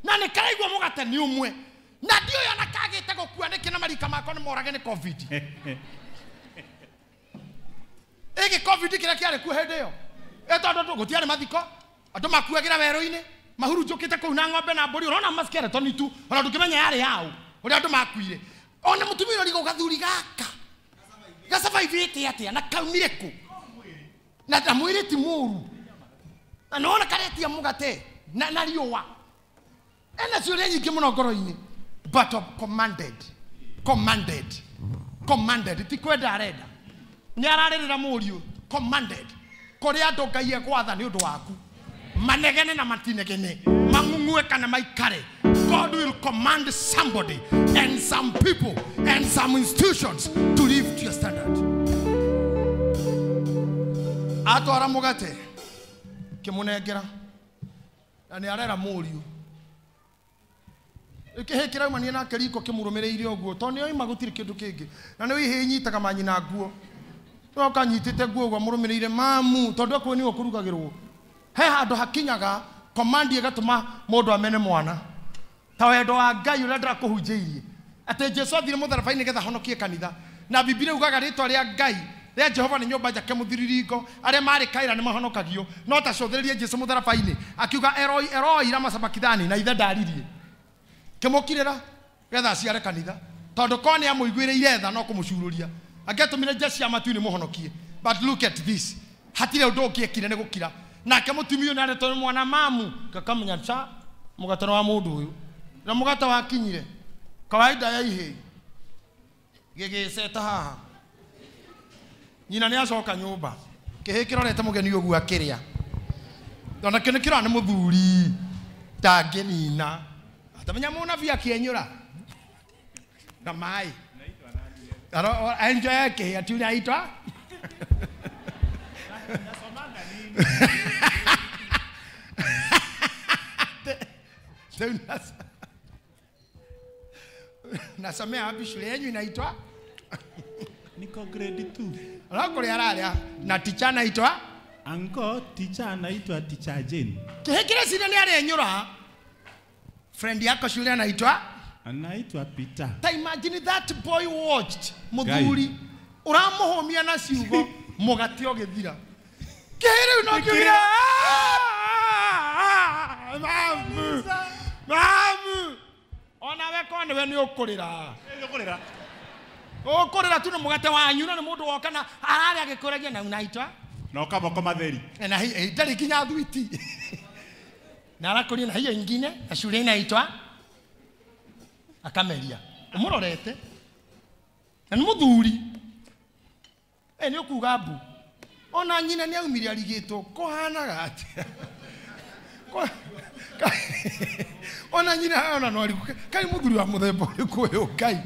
na nĩ karaigua mũgate nĩ ũmwe na ndiũĩ ona kagĩte gũkua nĩkĩ na marika makwa nĩ morage nĩ COVID. Ĩgĩ covid kĩrĩa kĩarĩ kuo hĩndĩ ĩyo. Ĩ tondũ gũtiarĩ mathiko, andũ makuagĩra werũ-inĩ, mahurunjũkĩte kũu na ng'ombe na mbũri, ũrona maskeleton tu, ona ndũngĩmenya yarĩ yaũ, ũrĩa andũ makuire. Ona mũtumia ũrĩa gathuri gaka gasurvivĩte atĩa na kaumire kũ? Na mwĩrĩ ti mũru. Na nĩwona karetia mũgate na riũa. Ena ciũria nyingĩ mũno ngoro-inĩ. But commanded. Commanded. Commanded. Ti kwenda arenda. Nĩ ararĩrĩra mũriũ. Commanded. Kũrĩ andũ Ngai egwatha nĩ ũndũ waku. Manegene na matinegene. Mang'ung'ue kana maikare. God will command somebody and some people and some institutions to live to your standard. Atwara mũgate kĩmũnengera na nĩ arera mũriũ. Kĩhĩ kĩraumania nake riko kĩmũrũmĩrĩire ũguo tondũ nĩ oima gũtirĩ kĩndũ kĩngĩ na nĩ ihĩ inyitaga manyina nguo. No kanyitĩte nguo ũguo mũrũmĩrĩire mamu tondũ akuo nĩwe ũkũrugagĩrwo. He handũ hakinyaga command ĩgatũma mũndũ amene mwana. Ta wendo wa Ngai ũrĩa ndĩrakũhunjĩirie atĩ Jesu athire mũtharaba-inĩ nĩgetha ahonokie kanitha. Na Bibilia ugaga rĩtwa rĩa Ngai rĩa Jehova nĩ nyũmba njake mũthiriringo, arĩa marĩ kaira nĩ mahonokagio. No ta cũthĩrĩrie Jesu mũtharaba-inĩ akiuga Eloi Eloi lama sabakithani, na ithe ndaririe. Kĩmũkirĩra getha aciare kanitha tondũ korwo nĩ amũiguĩrĩire tha no kũmũcurũria angĩatũmire nja cia matu-inĩ mũhonokie. But look at this, hatirĩ ũndũ ũngĩ ekire nĩ gũkira. Nake mũtumia ũyũ nĩaretwo nĩ mwana mamu gakamenya ca mũgate wa mũndũ ũyũ na mũgate wakinyire kawaida ya ihĩ gĩgĩceta haha. Nyina nĩ acoka nyũmba kĩhĩ kĩrorete mũgeni ũguo akĩrĩa, ona kĩo nĩ kĩrora nĩ mũthuri ndangĩnina. Atamenya mũnabii akĩenyũra na maĩ enjoy yake ati unaitwa nasomea wapi? Shule yenu inaitwa? Niko grade 2. Alako ararĩa na teacher anaitwa? Anko teacher anaitwa Teacher Jane. Kĩhĩ kĩreciria nĩ arenyũra. Friend yako shule anaitwa? Anaitwa Peter. Ta imagine that boy watched muthuri uramuhumia na ciugo mugate ũgĩthira. Kĩhĩ rĩu no kiugire mamu mamu. Ona we ko nĩwe nĩ ũkũrĩra. Nĩ ũkũrĩra. Ũkũrĩra tu nĩ mũgate wanyu na nĩ mũndũ woka na ararĩa agĩkũragia na unaitwa? Na ũkamoko matheri. Na ndarĩ nginya thwiti. Na arakũria na hiyo ingine na shule inaitwa akameria. Ũmũrorete. Na nĩ mũthuri. Nĩ ũkuga mbu. Ona nyina nĩ aumire arigĩtwo kũhanaga atĩa. Ona nyina ona no arigũ kai mũthuri wa mũthemba ũrĩkũ ũyũ Ngai.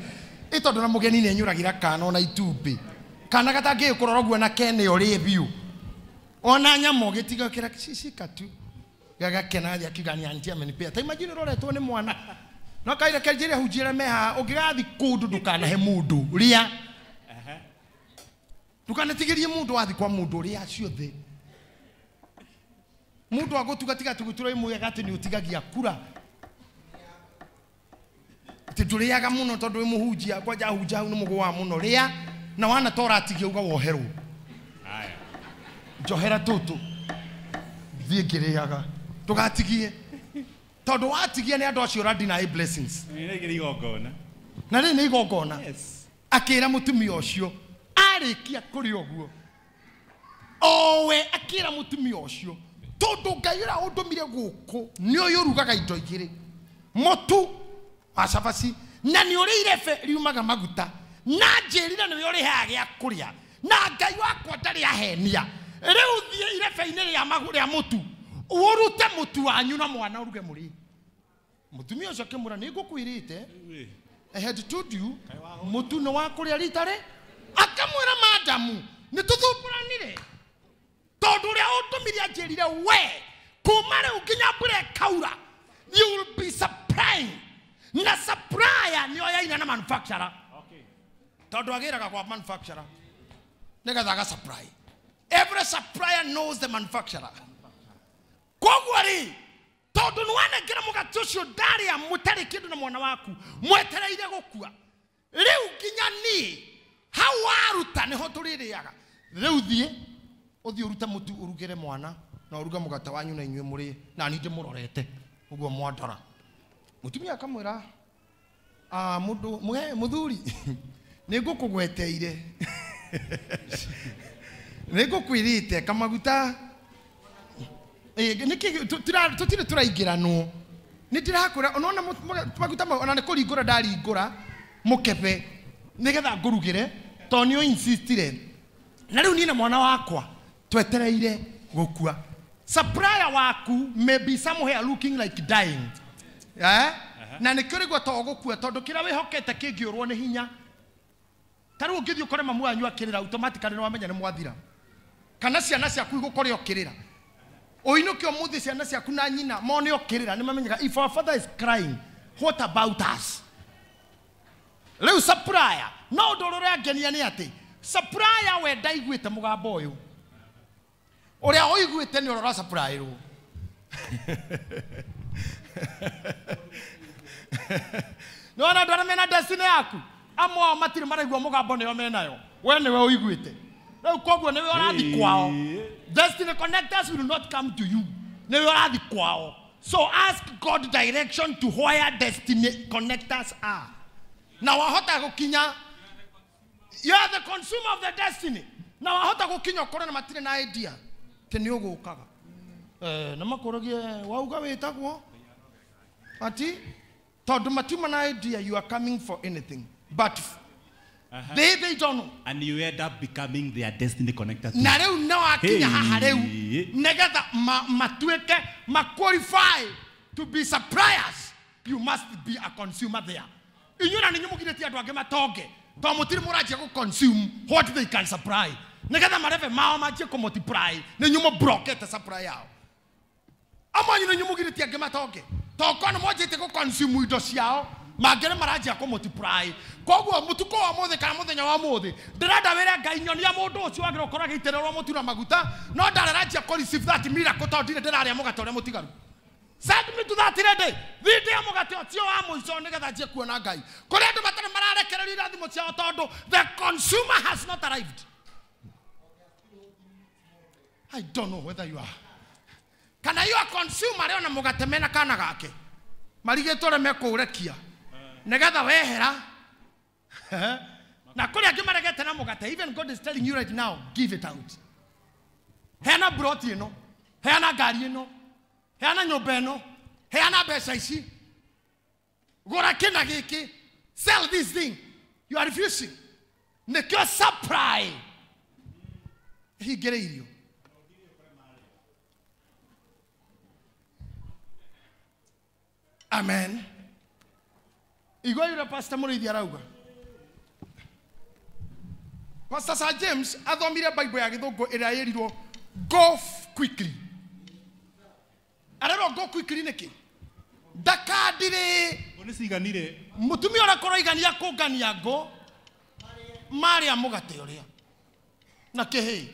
Ĩ tondũ na mũgeni nĩ enyũragĩra kana ona itumbĩ. Kana gatangĩkũrora ũguo na kene ũrĩe biũ. Ona nyama ũgĩtiga kĩra cicika tu. Gagakena athĩ akiuga nĩ auntie amenipea. Ta imagine ũroretwo nĩ mwana. No kaire kenjire hunjire meha ũngĩgathiĩ kũndũ ndũkanahe mũndũ rĩa. Ndũkanatigĩrie mũndũ wathiĩ kwa mũndũ rĩa ciothe. Mũndũ agũtuga tiga tũgũtura imwe atĩ nĩ ũtigagia kura. Atĩ ndũrĩaga mũno tondũ wĩ mũhunjia kwanja hunja hau nĩ mũgũaga mũno rĩa na wana ta ũratigia uga woherwo. Haya. Njohera tũtũ. Thiĩ ngĩrĩaga. Ndũgatigie. Tondũ watigia nĩ andũ acio ũra deny blessings. Nĩ igongona. Na rĩrĩ nĩ igongona. Yes. Akĩra mũtumia ũcio arĩkia kũrĩa ũguo. Owe akĩra mũtumia ũcio tondũ Ngai ũrĩa ũndũmire gũkũ nĩ ũyũ ũrugaga indo igĩrĩ. Mũtu wa cabaci na nĩ ũrĩ irebe riumaga maguta na njĩrire nĩwe ũrĩheaga gĩa kũrĩa na Ngai wakwa ndarĩ ahenia. Rĩu thiĩ irebe-inĩ rĩa mũtu ũrute mũtu wanyu na mwana ũruge mũrĩe. Mũtumia ũcio akĩmwĩra nĩ ngũkwĩrĩte I had told you mũtu nĩ wa kũrĩa rita rĩ. Akamwĩra madamu nĩ tũthumbũranire tondũ ũrĩa ũndũmire anjĩrire we kuma rĩu nginya mbura ĩkaura you will be supplying na supplier nĩ oyaina na manufacturer. Okay. Tondũ agĩraga kwa manufacturer nĩgetha aga supply. Every supplier knows the manufacturer. Koguo rĩ tondũ nĩ wanengera mũgate ũcio ndarĩa mũtarĩ kĩndũ na mwana waku mwetereire gũkua rĩu nginya niĩ hau waruta nĩho tũrĩrĩaga. Rĩu thiĩ ũthiĩ ũrute mũtu ũrugĩre mwana na ũruge mũgate wanyu na inyuĩ mũrĩe na niĩ ndĩmũrorete ũguo mwandora. Mũtumia akamwĩra mũndũ mũthuri nĩ ngũkũgweteire nĩ ngũkwĩrĩte kamaguta nĩkĩ tũtirĩ tũraingĩranwo nĩ ndĩrakwĩra ũnona maguta mau ona nĩ kũringũra ndaringũra mũkebe nĩgetha ngũrugĩre tondũ nĩ ũinsistire na rĩu niĩ na mwana wakwa twetereire gũkua. Supplier waku may be somewhere looking like dying. Eh? Na nĩkĩo rĩgua to gũkua tondũ kĩrĩa wĩhokete kĩngĩũrwo nĩ hinya. Ta rĩu ũngĩthiĩ ũkore mamu wanyu akĩrĩra automatically nĩ wamenya nĩ mwathira. Kana ciana ciaku igũkore ũkĩrĩra. Ũinũke ũmũthĩ ciana ciaku na nyina mone ũkĩrĩra nĩ mamenyaga if our father is crying, what about us? Rĩu supplier, no ũndũ ũrĩa ũrangenia nĩ atĩ supplier we ndaiguĩte mũgambo ũyũ. Ũrĩa ũiguĩte nĩ ũrĩa ũrasupplyĩrwo. Nĩ wona andũ arĩa mena destiny yaku amwe ao matirĩ maraigua mũgambo nĩo menayo we nĩwe ũiguĩte. Rĩu koguo nĩwe ũrathiĩ kwao. Destiny connectors will not come to you. Nĩwe ũrathiĩ kwao. So ask God direction to where destiny connectors are. Na wahota gũkinya, you are the consumer of the destiny. Na wahota gũkinya ũkorwo na matirĩ na idea atĩ nĩ ũgũkaga. Na makũragie wauga wĩtagwo ati tondũ matiuma na idea you are coming for anything but they don't know. And you end up becoming their destiny connector. Na rĩu no akinya haha rĩu nĩgetha matuĩke ma qualify to be suppliers, you must be a consumer there. Inyuĩ na nĩ mũgirĩtie andũ angĩ matonge tondũ mũtirĩ mũranjia gũ consume what they can supply nĩgetha marebe mao manjie kũ multiply nĩ inyuĩ mũbrokete supply yao. Amwe anyu nĩ inyuĩ mũgirĩtie angĩ matonge tondũ korwo nĩ mwanjĩtie gũ consume indo ciao mangĩrĩ maranjia kũ multiply. Koguo mũtukũ wa mũthĩ kana mũthenya wa mũthĩ ndĩrenda wĩre Ngai nyonia mũndũ ũcio wagĩrĩirwo gũkorwo agĩitĩrĩrwo mũtu na maguta no ndarĩranjia kũ receive that miracle tondũ ndirĩ ndĩrarĩa mũgate ũrĩa mũtigaru. Send me to that lady. Thiĩ ndĩe mũgate ũcio wa mũico nĩgetha njie kuona Ngai. Kũrĩ andũ matarĩ mararekererio irathimo ciao tondũ the consumer has not arrived. I don't know whether you are. Kana you are consumer rĩo na mũgate mena kana gake marigĩtwo ũrĩa mekũũrekia nĩgetha wehera na kũrĩ angĩ maregete na mũgate. Even God is telling you right now, give it out. Heana broti ĩno, heana ngari ĩno, heana nyũmba ĩno, heana mbeca ici, gũra kĩna gĩkĩ, sell this thing. You are refusing. Nĩkĩo supply hingĩrĩirio. Amen. Igua yule Pastor Mũrĩithi arauga. Pastor Sir James athomire Bible ya gĩthũngũ ĩrĩa ĩrirwo go quickly. Arerwo go quickly nĩkĩ? Ndakandirĩ. Nĩ ciganire. Mũtumia ũrĩa kũroigania kũngania ngũ marĩa mũgate ũrĩa na kĩhĩ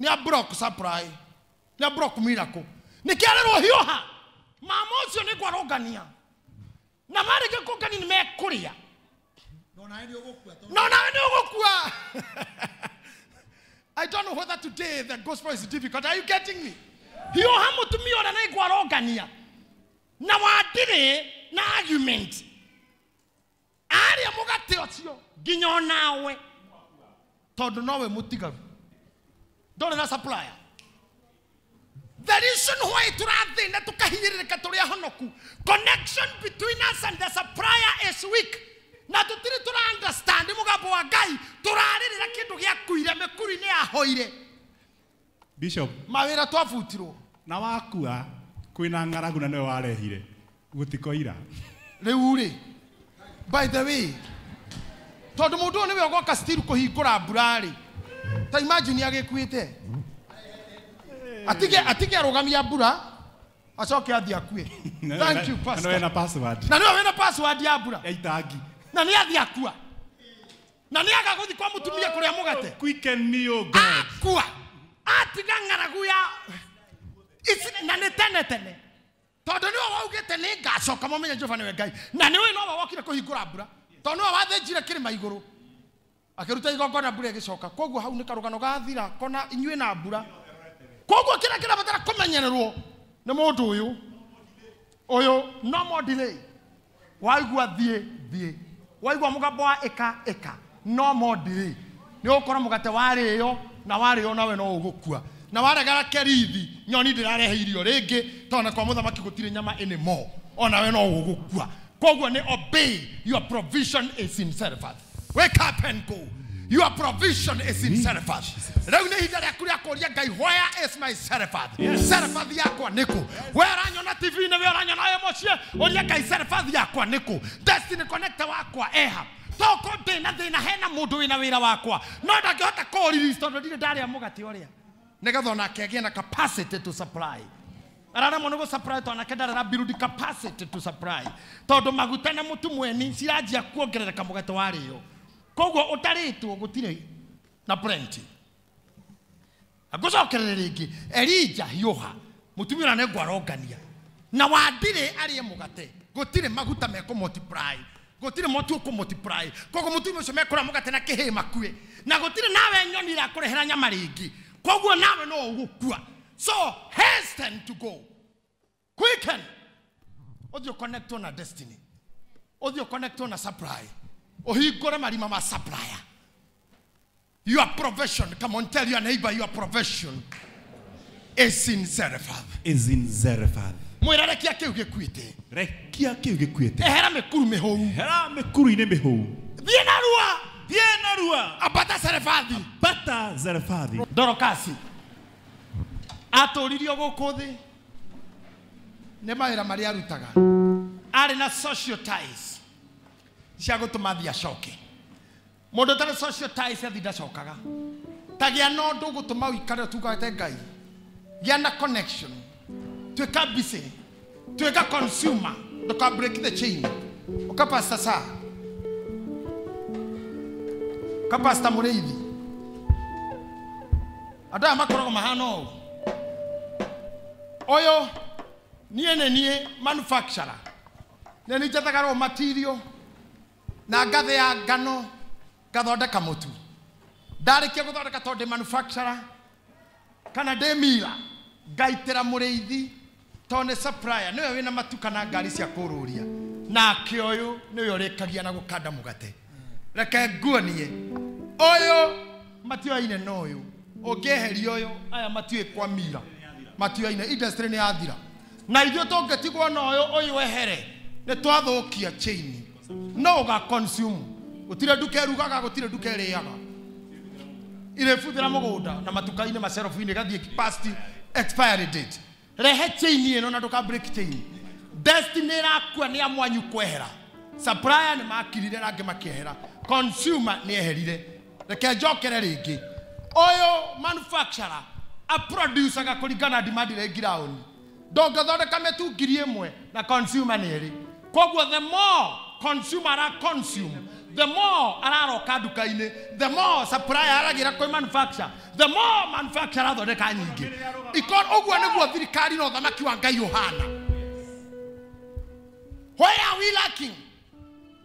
nĩ a block supply, nĩ a block miracle. Nĩkĩ arerwo hiũha? Mama ũcio nĩ kwarũngania na marĩkia kũngania nĩ mekũrĩa no nawe nĩ ũgũkua. I don't know whether today the gospel is difficult. Are you getting me? Hiũha mũtumia ũrĩa nĩ kwarũngania na wandirĩ na argument arĩa mũgate ũcio nginya onawe tondũ nowe mũtigaru ndũrĩ na supplier. The reason why tũrathĩna tũkahinyĩrĩrĩka tũrĩ ahonoku, connection between us and the supplier is weak. Na tũtirĩ tũra understand mũgambo wa Ngai, tũrarĩrĩra kĩndũ gĩakuire mĩkuru-inĩ yahoire. Bishop, mawĩra twabutirwo na wakua kwĩna ng'aragu na nĩwe warehire gũtikoira. Rĩu rĩ, by the way, tondũ mũndũ ũyũ nĩwe ũgoka still kũhingũra mbura rĩ, ta imagine agĩkuĩte atige arũgamia mbura acoke athiĩ akue. Thank you pastor. Na nĩwe wĩna password. Na nĩwe wĩna password ya mbura ya itangi. Na nĩ athiĩ akua. Na nĩ aga gũthiĩ kwa mũtumia kũrĩa mũgate. Quicken me, O God. Akua. Atiga ng'aragu ya na nĩ tene tene. Tondũ nĩwe waugĩte nĩ ngacoka mũmenye Jehova nĩwe Ngai. Na nĩwe nowe wokire kũhingũra mbura. Tondũ nĩwe wathĩnjire kĩrĩma igũrũ. Akĩruta igongona mbura ĩgĩcoka. Koguo hau nĩ karũgano gathira kona inyuĩ na mbura. Koguo kĩrĩa kĩrabatara kũmenyererwo nĩ mũndũ ũyũ. Ũyũ no more delay. Waigua thiĩ thiĩ. Waigua mũgambo wa ĩka ĩka. No more delay. Nĩ ũgũkora mũgate warĩo na warĩo nawe no ũgũkua. Na waregera Kerithi nyoni ndĩrarehe irio rĩngĩ tondũ na kwa mũthamaki gũtirĩ nyama anymore. Onawe no ũgũkua. Koguo nĩ obey. Your provision is in Zarephath. Wake up and go. Your provision is in Zarephath. Rĩu nĩ ihinda rĩaku rĩa kũũria Ngai, where is my Zarephath? Zarephath yakwa nĩkũ? We ũranyona TV-inĩ, we ũranyona wĩ mũciĩ, ũria Ngai Zarephath yakwa nĩkũ? Destiny Connector wakwa eha. Toko ndĩna thĩna hena mũndũ wĩna wĩra wakwa no ndangĩhota kũrelease tondũ ndirĩ ndarĩa mũgate ũrĩa nĩgetha onake agĩe na capacity to supply. Araremwo nĩ gũ-supply tondũ onake ndarĩ na build capacity to supply tondũ maguta na mũtu mweni ciranjia kuongerereka mũgate warĩo. Koguo ũtarĩtwo gũtirĩ na plenty. Ngũcokerere rĩngĩ Elijah hiũha mũtumia ũrĩa nĩngwarongania na wandirĩ arĩe mũgate gũtirĩ maguta mekũ multiply. Gũtirĩ mũtu ũkũ multiply. Koguo mũtumia ũcio mekũrĩa mũgate na kĩhĩ makue na gũtirĩ nawe nyoni irakũrehera nyama rĩngĩ. Koguo nawe no ũgũkua. So hasten to go. Quicken. Ũthiĩ connect na destiny. Ũthiĩ connect na supply. Ũhingũre marima ma supplier. Your profession, come on, tell your neighbor your profession is in Zarephath. Is in Zarephath. Mwĩra rekia kĩu gĩkuĩte. Rekia kĩu gĩkuĩte. Ehera mĩkuru mĩhũu. Ehera mĩkuru-inĩ mĩhũu. Thiĩ narua. Thiĩ narua. Ambata Zarephathi. Ambata Zarephathi. Dorokasi atũririo gũkũ thĩ nĩ mawĩra marĩa arutaga. Arĩ na social ties cia gũtũma thiĩ acoke. Mũndũ ũtarĩ social ties athi ndacokaga. Ta gĩa na ũndũ ũgũtũma ũikare ũtungate Ngai. Gĩa na connection. Tuĩka busy. Tuĩka consumer. Ndũka break the chain. Ũka Pastor Sa. Ũka Pastor Mũrĩithi. Andũ aya makoragwo mahana ũũ. Ũyũ niĩ nĩ niĩ manufacturer. Nĩ niĩ njethaga raw material na ngathĩa ngano ngathondeka mũtu. Ndarĩkia gũthondeka tondũ ndĩ manufacturer kana ndĩ miller ngaitĩra mũrĩithi tondũ nĩ supplier nĩwe wĩna matuka na ngari cia kũrũria. Nake ũyũ nĩwe ũrĩkagia na gũkanda mũgate. Reke nguonie ũyũ matioaine na ũyũ. Ũngĩeheria ũyũ aya matiũĩ kwa mira. Matioaine industry nĩ yathira. Na ithuĩ tũngĩtigwo na ũyũ ũyũ ehere nĩ twathũkia chain. No ũga consume. Gũtirĩ nduka ĩrugaga gũtirĩ nduka ĩrĩaga. Irĩbuthĩra mũgũnda na matuka-inĩ macerobu-inĩ gathiĩ past expiry date. Rehe chain ĩno na ndũka break chain. Destiny ĩrakua nĩ amwanyu kwehera. Supplier nĩ makirire na angĩ makĩehera. Consumer nĩ eherire. Reke njokere rĩngĩ. Ũyũ manufacturer aproducaga kũringana na demand ĩrĩa ĩ ground. Ndũngĩthondeka mĩtu 1,000 na consumer nĩ ĩrĩ. Koguo the more consumer ara consume, the more araroka nduka-inĩ, the more supplier aragĩra kwĩ manufacturer, the more manufacturer athondeka nyingĩ. Ũguo nĩguo thirikari na ũthamaki wa Ngai ũhana. Where are we lacking?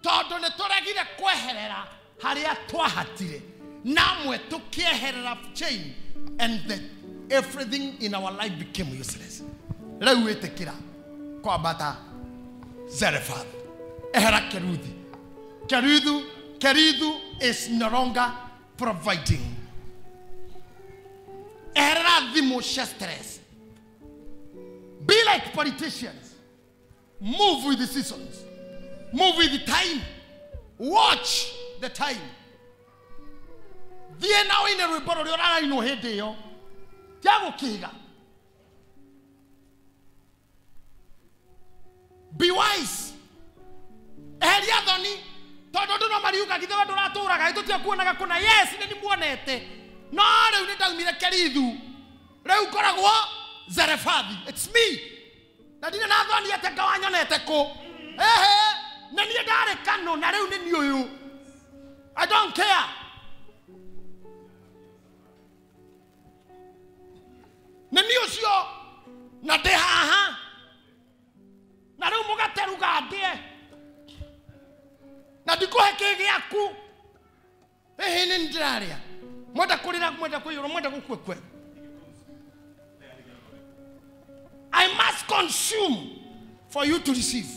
Tondũ nĩ tũregire kweherera harĩa twahatire. Namwe tũkĩeherera chain and everything in our life became useless. Rĩu wĩtĩkĩra kwambata Zarephath. Ehera Keruthi. Kerithu is no longer providing. Ehera thimũ cia stress. Be like politicians. Move with the seasons. Move with the time. Watch the time. Thiĩ na ũine rwĩmbo rũrĩa ũrarainwo hĩndĩ ĩyo. Tia gũkĩga. Be wise. Eheria thoni tondũ andũ no mariuga githĩ we ndũratũraga tũtiakuonaga kũna. Yes, nĩ ndimuonete. No rĩu nĩ ndaumire Kerithu. Rĩu ngoragwo Zarephathi. It's me. Na ndirĩ na thoni atĩ anga wanyonete kũ. Ehe, nĩ niĩ ndarĩ Kano na rĩu nĩ niĩ ũyũ. I don't care. Nĩ niĩ ũcio na ndĩ haha. Na rĩu mũgate ruga ndĩe. Na ndikũhe kĩ gĩaku. Ĩhĩ nĩ ndĩrarĩa. Mwenda kũrĩra, mwenda kũiyũrwo, mwenda gũkue kwe. I must consume for you to receive.